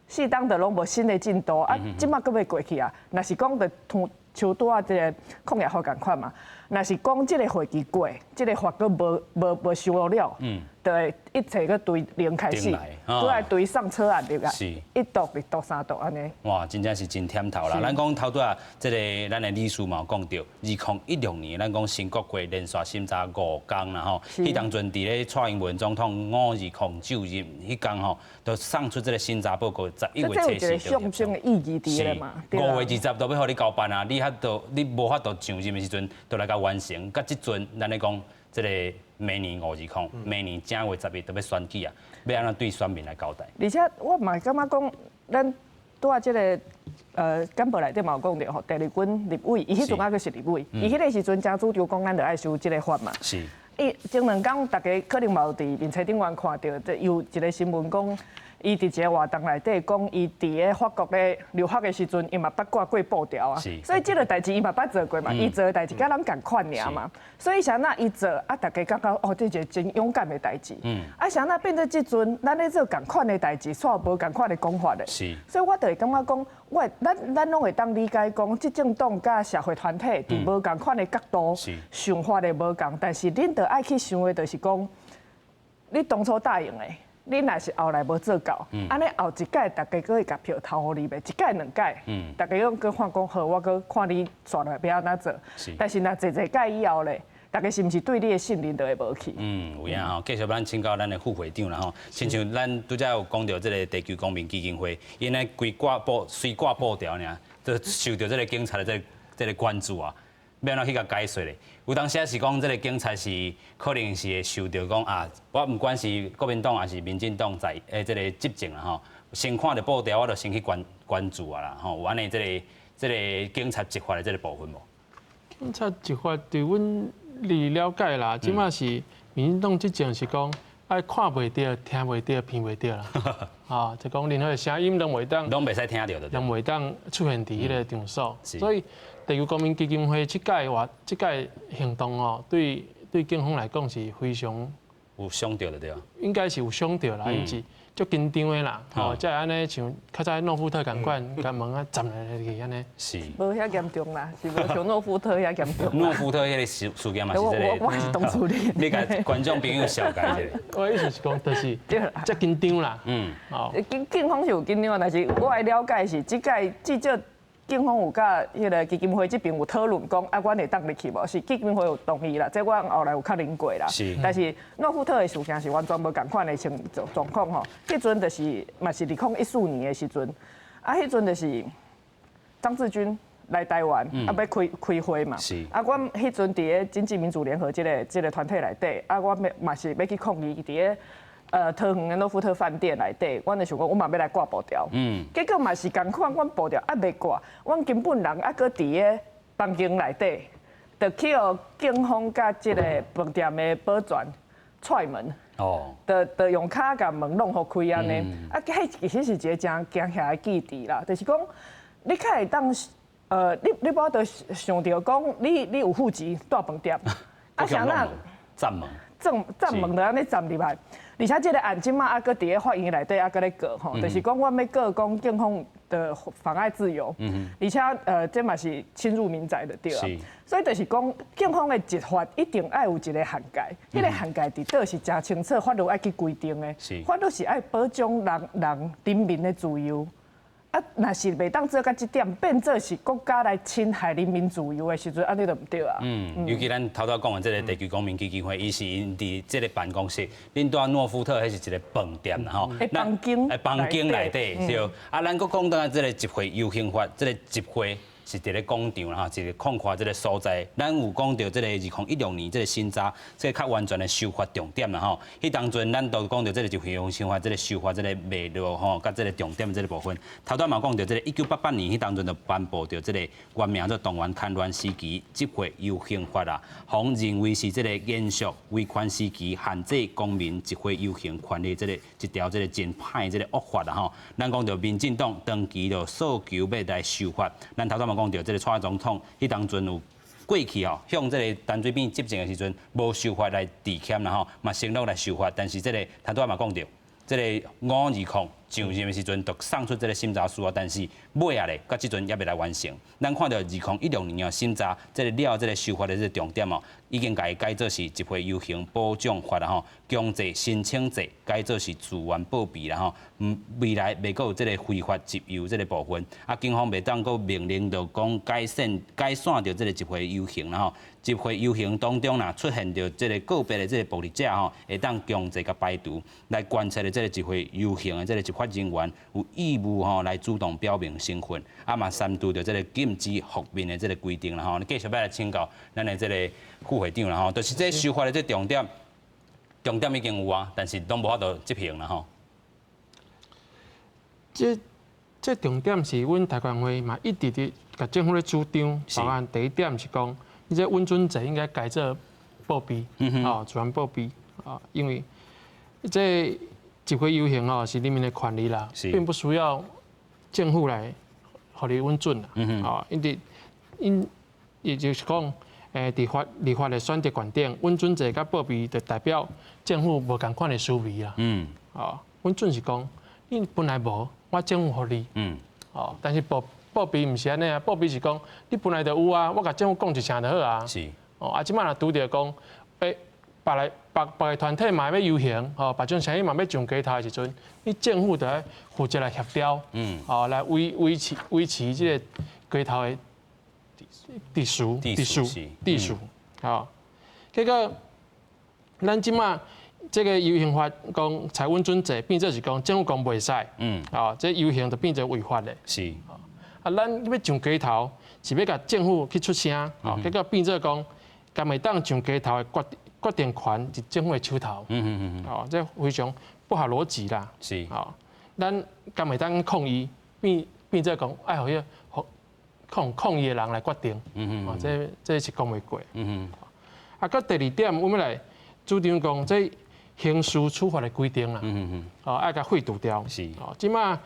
，4冬就攏無新的進度，啊，這馬閣欲過去啊，若是講就像拄仔這个抗疫法仝款嘛，若是講這个會期過，這个法閣無修了，就會一切閣對零開始，閣來對上草案入來，一讀、二讀、三讀按呢。哇，真正是真忝頭啦！咱講頭拄仔，這个咱的理事嘛有講著，2016年咱講新國會連續審查5工啦吼，彼當陣佇咧蔡英文總統5/20就任彼工吼，就送出這个審查報告，11月初四。象徵的意義佇咧嘛。5月20都欲予你交辦啊！你法度你無法度上任的時陣，就來共完成。佮這陣咱咧講這个明年5/20，明年正月11就欲選舉啊，欲按怎對選民來交代？而且我嘛感覺講，咱拄仔這个簡報內底嘛有講著吼，鄭麗君立委，伊彼陣猶閣是立委，伊彼个時陣誠主張講，咱著愛修這个法嘛。伊前兩工大家可能嘛有佇面冊頂懸看著，有一个新聞講，伊佇一个活動內底講，伊佇咧法國咧留學的時陣，伊嘛捌掛過布條啊。所以這个代誌伊嘛捌做過嘛，伊做的代誌佮咱仝款爾嘛。所以啥那伊做啊，大家感覺哦，這一个真勇敢的代誌。啊，啥那變做這陣，咱咧做仝款的代誌，煞無仝款的講法咧。所以我就會感覺講，我咱攏會當理解講，執政黨佮社會團體佇無仝款的角度，想法的無仝，但是恁著愛去想的，就是講，你當初答應的。你若是後來無做到，按呢後一屆大家閣會共票投予你袂？一屆兩屆，大家攏閣看講好，我閣看你紲落欲按怎做。但是若濟濟屆以後咧，大家是毋是對你的信任就會無去？嗯，有影吼，繼續咱請教咱的副會長啦吼。親像咱拄才有講著這个地球公民基金會，𪜶咧規掛布隨掛布條爾，就受著這个警察的這个關注啊。欲按怎去共解說咧？有當時是講，這个警察是可能是會受著講啊，我毋管是國民黨抑是民進黨在這个執政啦吼，先看著布條，我就先去關注啊啦吼，有按呢這个警察執法的這个部分無？警察執法，對阮了解啦，這馬是民進黨執政是講愛看袂著、聽袂著、鼻袂著啦，啊，就講任何聲音攏袂當，攏袂使聽著，攏袂當出現佇彼个場所，所以。地球公民基金會這屆活，這屆行動哦，對警方來講是非常有傷著的對。應該是有傷著啦，𪜶是足緊張的啦，吼，才會按呢像較早諾富特仝款，共門啊站來去按呢。是。無遐嚴重啦，是無像諾富特遐嚴重。諾富特彼个事件嘛是這个。我是當處理。你共觀眾朋友紹介一下。我的意思是講，就是遮緊張啦。哦。警方是有緊張，但是我的了解是，這屆至少。警方有佮彼个基金會這邊有討論講，啊，阮會當入去無？是基金會有同意啦，這我後來有確認過啦。但是諾富特的事件是完全無仝款的情狀況吼。彼陣就是嘛是2014年的時陣，啊，彼陣就是張志軍來台灣，啊，欲開開會嘛。啊，阮彼陣佇咧經濟民主聯合這個團體內底，啊，我嘛是欲去抗議佇咧桃園的諾富特飯店內底，阮就想講，阮嘛欲來掛布條。結果嘛是仝款，阮布條猶未掛，阮根本人猶閣佇咧房間內底，就去予警方佮這個飯店的保全踹門。就用跤共門弄予開按呢。啊，彼其實是一个誠驚嚇的記憶啦，就是講你較會當，你無法度想著講，你有戶籍蹛飯店，啊，啥那佔門，佔門就按呢佔入來，而且這个案這馬猶閣佇咧法院內底猶閣咧告吼，就是講阮欲告講警方的妨礙自由，而且這嘛是侵入民宅的對啊，所以就是講警方的執法一定愛有一个限界，彼个限界佇佗是誠清楚，法律愛去規定的，法律是愛保障人民的自由。啊，若是袂當做到這點，變做是國家來侵害人民自由的時陣，按呢就毋對啊。嗯，尤其咱頭拄講的這個地球公民基金會，伊是𪜶佇這個辦公室，恁蹛諾富特彼是一个飯店啦吼。房間。房間內底對。啊，咱閣講到這个集會遊行法，這个集會是佇咧廣場啦吼，一个空曠這个所在。咱有講著這个2016年這个審查，這个較完全的修法重點啦吼。彼當陣咱都講著這个集會遊行法，這个修法這个脈絡吼，佮這个重點這个部分。頭拄嘛講著這个1988年彼當陣就頒布著這个原名做《動員戡亂時期集會遊行法》啦，予認為是這个延續威權時期限制公民集會遊行權利這个一條這个真歹這个惡法啦吼。咱講著民進黨長期就訴求欲來修法，咱頭拄嘛講著這个蔡總統彼當陣有過去哦，向這个陳水扁執政的時陣無修法來致歉啦吼，嘛承諾來修法，但是這个頭拄嘛講著，這个520上任的時陣就送出這个審查書啊，但是尾仔咧，到這陣猶未來完成。咱看著2016年哦審查這个了這个修法的這个重點哦，已經共伊改做是集會遊行保障法啦吼，強制申請制改做是自願報備啦吼，未來袂閣有這个非法集遊這个部分，啊，警方袂當閣命令著講解散解散著這个集會遊行啦吼，集會遊行當中若出現著這个個別的這个暴力者吼，會當強制共排除，來觀察的這个集會遊行的這个執法人員有義務吼來主動表明身份，啊嘛刪除著這个禁止覆面的這个規定啦吼。繼續欲來請教咱的這个副會長啦吼，就是這修法的這重點，重點已經有啊，但是攏無法度執行啦吼。這重點是阮台權會嘛一直佇共政府咧主張，包含第一點是講，你這允准制應該改做報備，哦，自願報備，啊，因為這集會遊行哦是人民的權利啦，並不需要政府來予你允准啦，哦，因為𪜶也就是講，佇法立法的選擇權頂，允准制佮報備就代表政府無仝款的思維啦，哦，允准是講你本來無，我政府予你，哦，但是報備毋是按呢啊，報備是講你本來就有啊，我共政府講一聲就好啊，哦，啊，這擺若拄著講，別來別別个團體嘛欲遊行，吼，別種聲音嘛欲上街頭的時陣，你政府就愛負責來協調，哦，來維持這個街頭的秩序，吼。結果咱這擺這个遊行法講採允准制，變做是講政府講袂使，哦，這遊行就變做違法的。啊，咱欲上街頭是欲共政府去出聲，哦，結果變做講，敢會當上街頭的決定權佇政府的手頭，哦，這非常不合邏輯啦。哦，咱敢會當抗議，變做講愛予彼個抗議的人來決定，哦，這是講袂過。啊，閣第二點，阮欲來主張講，這刑事處罰的規定啦，哦，愛共廢除掉。哦，這擺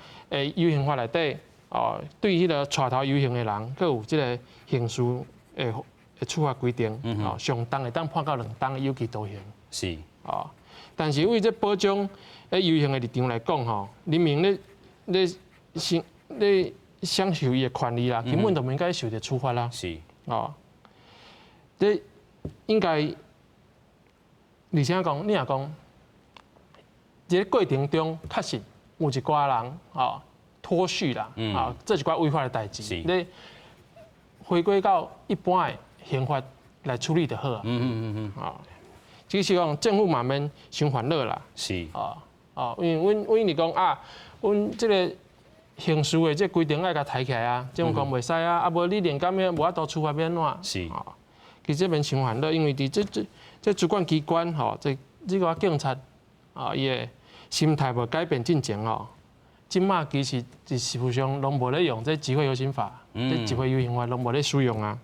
遊行法內底，哦，對彼個帶頭遊行的人，閣有這个刑事的處罰規定，哦，上重會當判到2冬有期徒刑。哦，但是為這保障咧遊行的立場來講，吼，人民咧享受伊的權利啦，根本就毋應該受著處罰啦。哦，這應該，而且講，你若講，這個過程中確實有一寡人哦脫序啦，啊，做一寡違法的代誌，你回歸到一般的刑法來處理就好啊。啊，只是講政府嘛免傷煩惱啦。啊，因為阮阮是講啊，阮這个刑事的這規定愛共提起來啊，這種講袂使啊，啊無你連咁樣無法度處罰欲按怎？是。其實免傷煩惱，因為佇這主管機關吼，這個警察啊，伊的心態無改變進前吼，這馬其實佇事實上攏無咧用這集會遊行法，這集會遊行法攏無咧使用啊。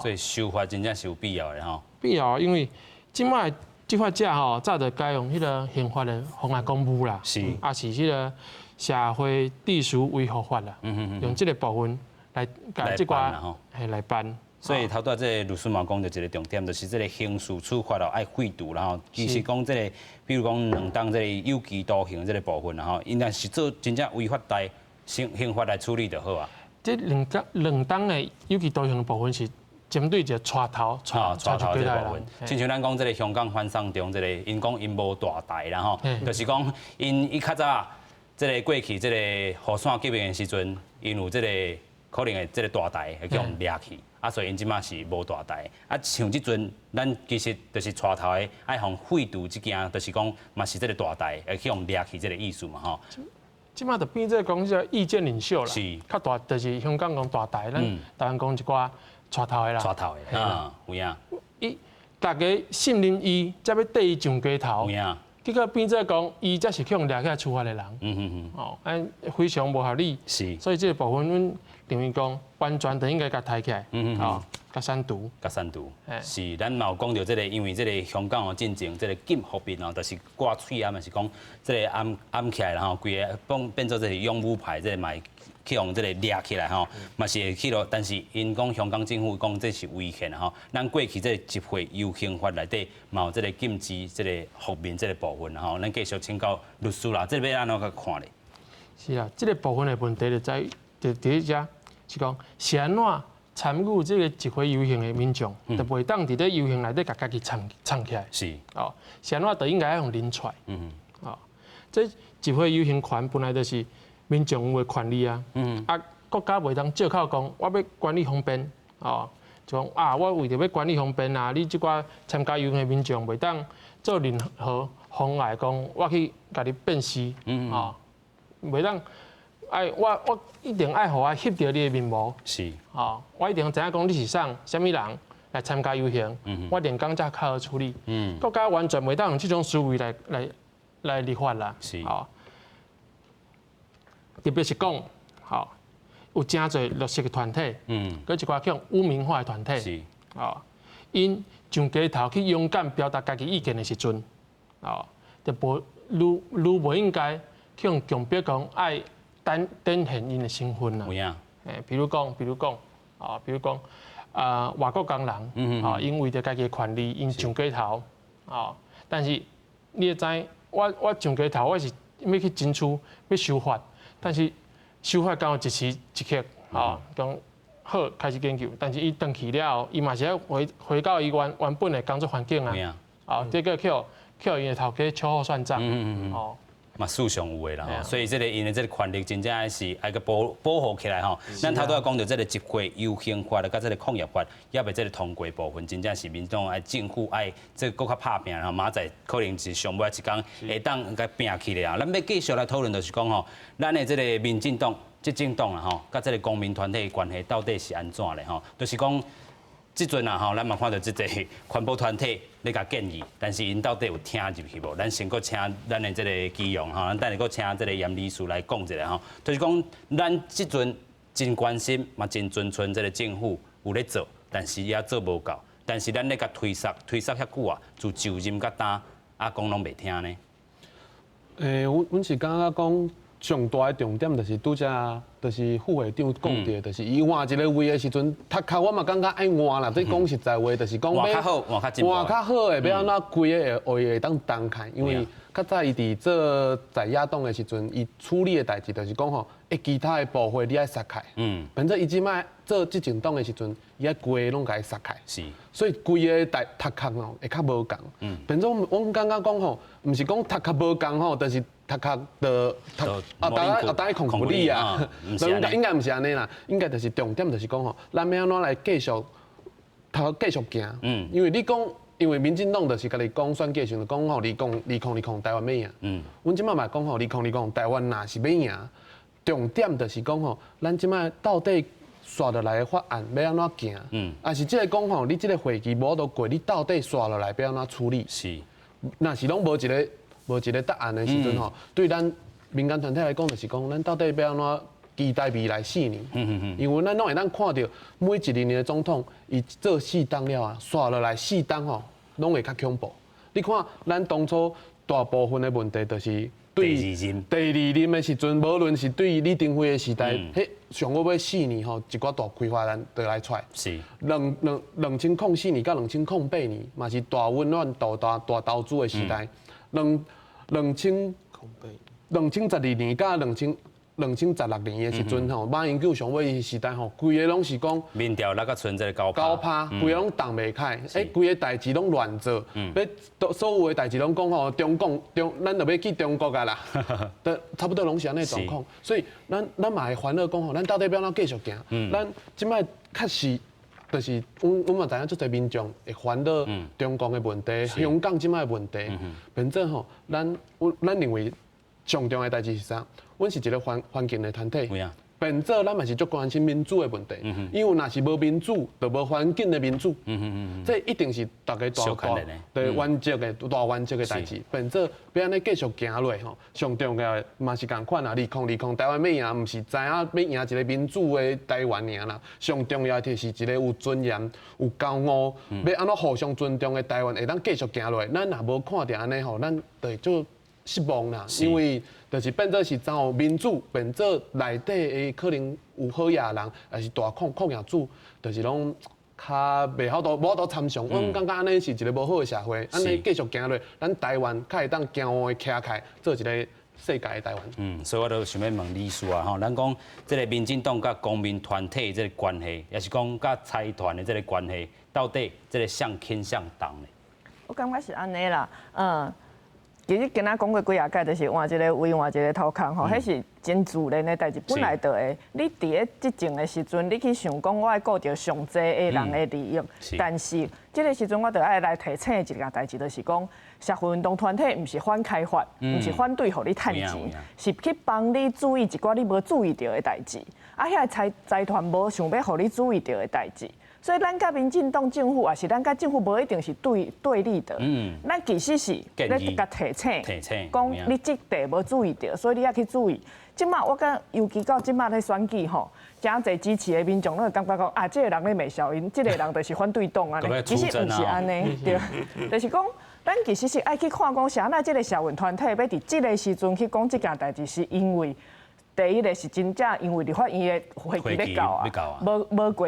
所以修法真正是有必要的吼。必要，因為這馬執法者吼，早就改用彼个刑法的妨礙公務啦，抑是彼个社會秩序維護法啦，用這个部分來共這寡嘿來辦。所以頭拄仔這个律師嘛講著一个重點，就是這个刑事處罰哦，愛廢除啦吼。其實講這个，比如講兩冬這个有期徒刑這个部分啦吼，𪜶若是做真正違法代刑法來處理就好啊。這兩冬的有期徒刑的部分是針對一個帶頭，帶頭這個部分。親像咱講這个香港反送中這个，𪜶講𪜶無大台啦吼，就是講𪜶伊較早這个過去這個雨傘革命的時陣，𪜶有這個可能會這个大台會去予掠去。啊，所以𪜶這馬是無大台。啊，像這陣，咱其實就是帶頭的，愛予廢除這件，就是講嘛是這个大台會去予掠去這个意思嘛吼。這馬就變做講這個意見領袖啦，較大就是香港講大台，咱台灣講一寡帶頭的啦。帶頭的，啊，有影。伊大家信任伊，才欲綴伊上街頭。有影。結果變做講，伊才是去予掠起來處罰的人。哦，按非常無合理。所以這個部分，阮認為講完全就應該共提起來，哦，共刪除。共刪除。是，咱嘛有講著這個，因為這个香港的進前，這个禁服兵哦，就是掛喙啊，嘛是講這个掩掩起來，然後規个變變做這个勇武派，這个嘛會去予這个掠起來吼，嘛是會去囉。但是𪜶講香港政府講這是違憲吼，咱過去這个集會遊行法內底嘛有這个禁止這个覆面這个部分吼，咱繼續請教律師啦，這个欲按怎去看咧？是啊，這个部分的問題就在就佇遮，是講是按怎參與這个集會遊行的民眾，就袂當佇咧遊行內底共家己藏藏起來。哦，是按怎就應該愛予拎出來。哦，這集會遊行權本來就是民眾有的權利啊。啊，國家袂當借口講我欲管理方便，哦，就講啊，我為著欲管理方便啊，你這寡參加遊行的民眾袂當做任何妨礙，講我去共你辨識。哦，袂當。愛我一定愛予我翕著你的面貌。哦，我一定知影講你是啥啥物人來參加遊行，我連講才較好處理。國家完全袂當用這種思維來立法啦。哦，特別是講，吼，有誠濟弱勢的團體，閣一寡叫污名化的團體。哦，𪜶上街頭去勇敢表達家己意見的時陣，哦，就無愈愈無應該去予強迫講愛展展現𪜶的身份啦。有影。比如講，啊，比如講，啊，外國工人，啊，𪜶為著家己的權利，𪜶上街頭，啊，但是你會知，我上街頭，我是欲去爭取，欲修法，但是修法敢有一時一刻，啊，講好開始研究，但是伊轉去了後，伊嘛是愛回到伊原本的工作環境啊，啊，這個去予𪜶的頭家秋後算賬，哦。嘛，事上有的啦吼，所以這个𪜶的這个權利真正是愛閣保護起來吼。咱頭拄仔講著這个集會遊行法佮這个抗議法，猶未這个通過部分，真正是民眾愛政府愛這閣較拍拚吼，明仔載可能是上尾一工會當共拚起來啊。咱欲繼續來討論，就是講吼，咱的這个民進黨執政黨啦吼，佮這个公民團體的關係到底是按怎咧吼？就是講。這陣啊吼，咱嘛看著這个環保團體咧共建議，但是𪜶到底有聽入去無？咱先閣請咱的這个基隆吼，咱等下閣請這个嚴理事來講一下吼。就是講，咱這陣真關心，嘛真尊重這个政府有咧做，但是也做無夠。但是咱咧共推捒推捒遐久啊，自就任到今，啊講攏袂聽呢。阮是感覺講上大的重點就是拄才就是副會長講著，就是伊換一个位的時陣，讀殼我嘛感覺愛換啦。這講實在話，就是講換較好，換較進換較好的，欲按怎規个會當動開？因為較早伊佇做在野黨的時陣，伊處理的代誌就是講吼，其他的部會你愛殺開。變做伊這擺做執政黨的時陣，伊愛規个攏共伊殺開。所以規个代讀殼吼會較無仝。變做阮感覺講吼，毋是講讀殼無仝吼，就是讀殼就讀啊，大家啊，大家控不理啊，應該毋是按呢啦，應該就是重點就是講吼，咱欲按怎來繼續讀繼續行。因為你講，因為民進黨就是家己講選舉時陣講吼，202020台灣欲贏。阮這擺嘛講吼，2020台灣若是欲贏，重點就是講吼，咱這擺到底紲落來的法案欲按怎行？抑是這个講吼，你這个會期無法度過，你到底紲落來欲按怎處理？若是攏無一个答案的時陣吼，對咱民間團體來講，就是講咱到底欲按怎期待未來4年？因為咱攏會當看著每一任的總統，伊做四冬了啊，紲落來四冬吼，攏會較恐怖。你看，咱當初大部分的問題就是對第二任，第二任的時陣，無論是對李登輝的時代，彼上尾尾四年吼，一寡大規劃案就來出來。2004年到2008年，嘛是大溫暖、大大大投資的時代。2012年到2016年的時陣吼，馬英九上尾時代吼，規个攏是講民調落甲賰這个九趴，規个攏動袂開，欸，規个代誌攏亂做，欲所有的代誌攏講吼，中共中，咱就欲去中國啊啦，都差不多攏是按呢狀況，所以咱嘛會煩惱講吼，咱到底欲按怎繼續行？咱這擺確實就是阮嘛知影足濟民眾會煩惱中共的問題，香港這擺的問題，變做吼，咱認為上重要的代誌是啥？阮是一个環境的團體，變做咱嘛是足關心民主的問題，因為若是無民主，就無環境的民主，這一定是大家大大對原則的大原則的代誌。變做欲按呢繼續行落吼，上重要的嘛是仝款啊。2020台灣欲贏，毋是知影欲贏一个民主的台灣爾啦。上重要的就是一个有尊嚴、有驕傲，欲按怎互相尊重的台灣會當繼續行落。咱若無看著按呢吼，咱就會足失望啦，因為就是變做是走民主，變做內底的可能有好野人，抑是大礦業主，就是攏較袂曉度無法度參詳。阮感覺按呢是一个無好的社會，按呢繼續行落，咱台灣較會當驕傲的徛起來，做一個世界的台灣。嗯，所以我都想欲問理事啊，吼，咱講這个民進黨佮公民團體這个關係，抑是講佮財團的這个關係，到底這个啥輕啥重呢？我感覺是按呢啦，其實今仔講過幾仔擺，就是換一个位，換一个頭殼吼，彼是真自然的代誌，本來就會。你佇咧執政的時陣，你去想講我愛顧著上濟的人的利益，但是這个時陣我就愛來提醒一件代誌，就是講社會運動團體毋是反開發，毋是反對予你趁錢，是去幫你注意一寡你無注意著的代誌。啊，遐个財團無想欲予你注意著的代誌。所以咱佮民進黨政府，抑是咱佮政府無一定是對立的。咱其實是咧共提醒，講你這塊無注意著，所以你愛去注意。這馬我感覺尤其到這馬咧選舉吼，誠濟支持的民眾攏會感覺講啊，這个人咧罵小英，這个人就是反對黨按呢。其實毋是按呢，對，就是講咱其實是愛去看講，啥那這个社運團體欲佇這个時陣去講這件代誌，是因為第一个是真正因為立法院的會期欲到啊，無過。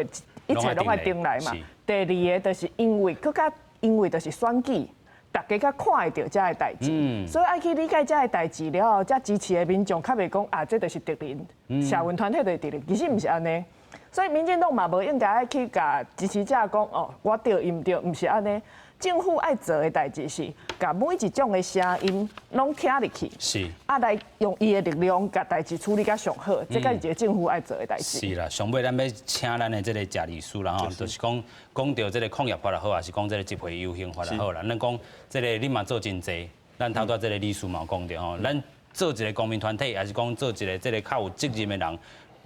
一切攏愛重來嘛。第二个就是因為，閣較因為就是選舉，大家較看會著這个代誌，所以愛去理解這个代誌了後，才支持的民眾較袂講啊，這就是敵人，社運團體就是敵人，其實毋是按呢。所以民進黨嘛無應該愛去共支持者講哦，我對伊毋對，毋是按呢。政府愛做的代誌是，共每一種的聲音攏聽入去，啊，來用伊的力量，共代誌處理較上好，這才是一个政府愛做的代誌。是啦，上尾咱欲請咱的這个謝律師啦吼，就是講講著這个礦業法也好，抑是講這個集會遊行法也好啦，咱講這个你嘛做真濟，咱頭拄這个律師嘛有講著吼，咱做一个公民團體，抑是講做一个這个較有責任的人。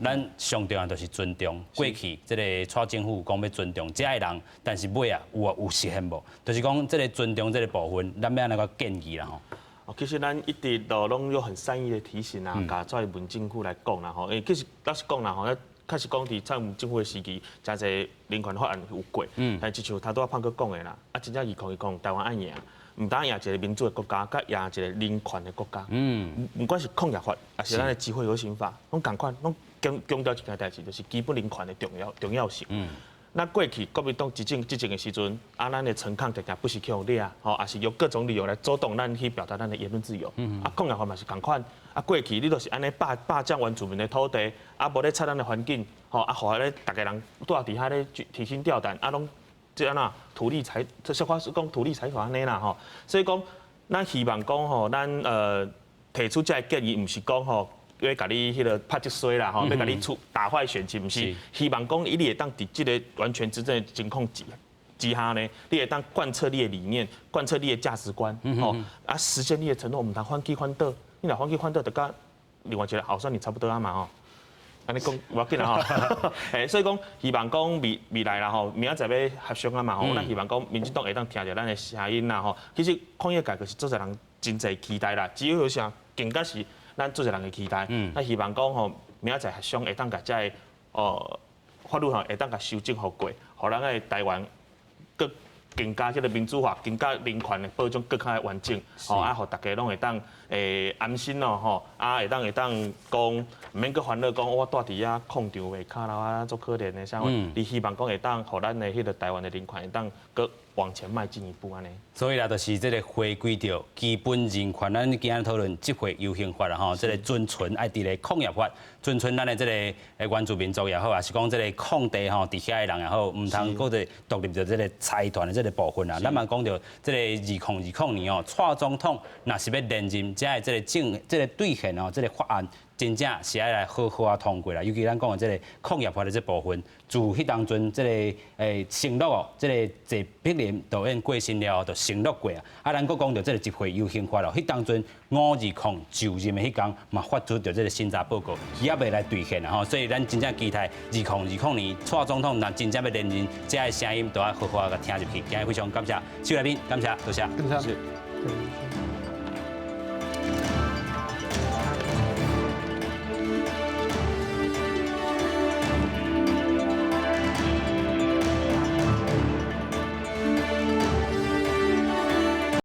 咱上重要就是尊重過去這个蔡政府講欲尊重這个人，但是尾啊有實現無？就是講這个尊重這个部分，咱欲按怎閣建議啦吼？哦，其實咱一直都攏有很善意的提醒啊，共蔡英文政府來講啦吼，因為其實老實講啦吼，確實講佇蔡英文政府的時期，誠濟人權法案有過，但親像頭拄仔胖哥講的啦，啊，真正2020台灣愛贏，毋單贏一个民主的國家，閣贏一个人權的國家。毋管是礦業法，抑是咱的集會遊行法，攏仝款，攏強調一件代誌，就是基本人權的重要性。那過去國民黨執政的時陣，啊，咱的陳抗定定不時去予掠，吼，抑是用各種理由來阻擋咱去表達咱的言論自由。啊，礦業法嘛是仝款。啊，過去你就是按呢霸佔原住民的土地，啊，無咧採咱的環境，吼，啊，予咧逐家人住佇遐咧提心吊膽，啊，攏這按怎圖利財，這小可是講圖利財團按呢啦吼。所以講，咱希望講吼，咱提出這个建議，毋是講吼，欲共你彼个拍這衰啦吼，欲共你出打壞選情，毋是希望講你會當佇這个完全執政的情況之下呢，你會當貫徹你的理念，貫徹你的價值觀，吼，啊，實現你的承諾，毋通反擊反倒，你若反擊反倒，就佮另外一個候選人差不多啊嘛吼。按呢講無要緊啦吼，嘿，所以講希望講未來啦吼，明仔載欲協商啊嘛吼，咱希望講民進黨會當聽著咱的聲音啦吼。其實礦業改革是足濟人真濟期待啦，只有啥更加是咱足濟人的期待。咱希望講吼，明仔載協商會當共這个法律吼會當共修正予過，予咱的台灣閣更加這个民主化，更加人權的保障閣較完整，吼啊，予大家攏會當安心咯，吼啊會當講毋免閣煩惱講我蹛佇遐礦場外跤啦，啊足可憐的啥物，你希望講會當予咱的彼個台灣的人權會當閣往前邁進一步按呢。所以啦，就是這個回歸著基本人權，咱今日討論集會遊行法啦吼，這個尊存愛佇咧礦業法，尊存咱的這個原住民族也好，抑是講這個礦地吼，佇遐的人也好，毋通閣咧獨立著這個財團的這個部分啦。咱嘛講著這個2020年哦，蔡總統若是欲連任，才的這個政這個兌現哦，這個法案真正是愛來好好啊通過啦。尤其咱講的這個礦業法的這部分，自彼當陣這個承諾哦，這個謝碧玲導演過身了後，就承諾過啊。啊，咱閣講著這個集會遊行法咯，彼當陣520就任的彼工嘛發出著這個審查報告，伊猶未來兌現啊吼。所以咱真正期待2020年蔡總統若真正欲連任，這个聲音都愛好好啊共聽入去。今日非常感謝四位來賓，感謝，多謝。感謝。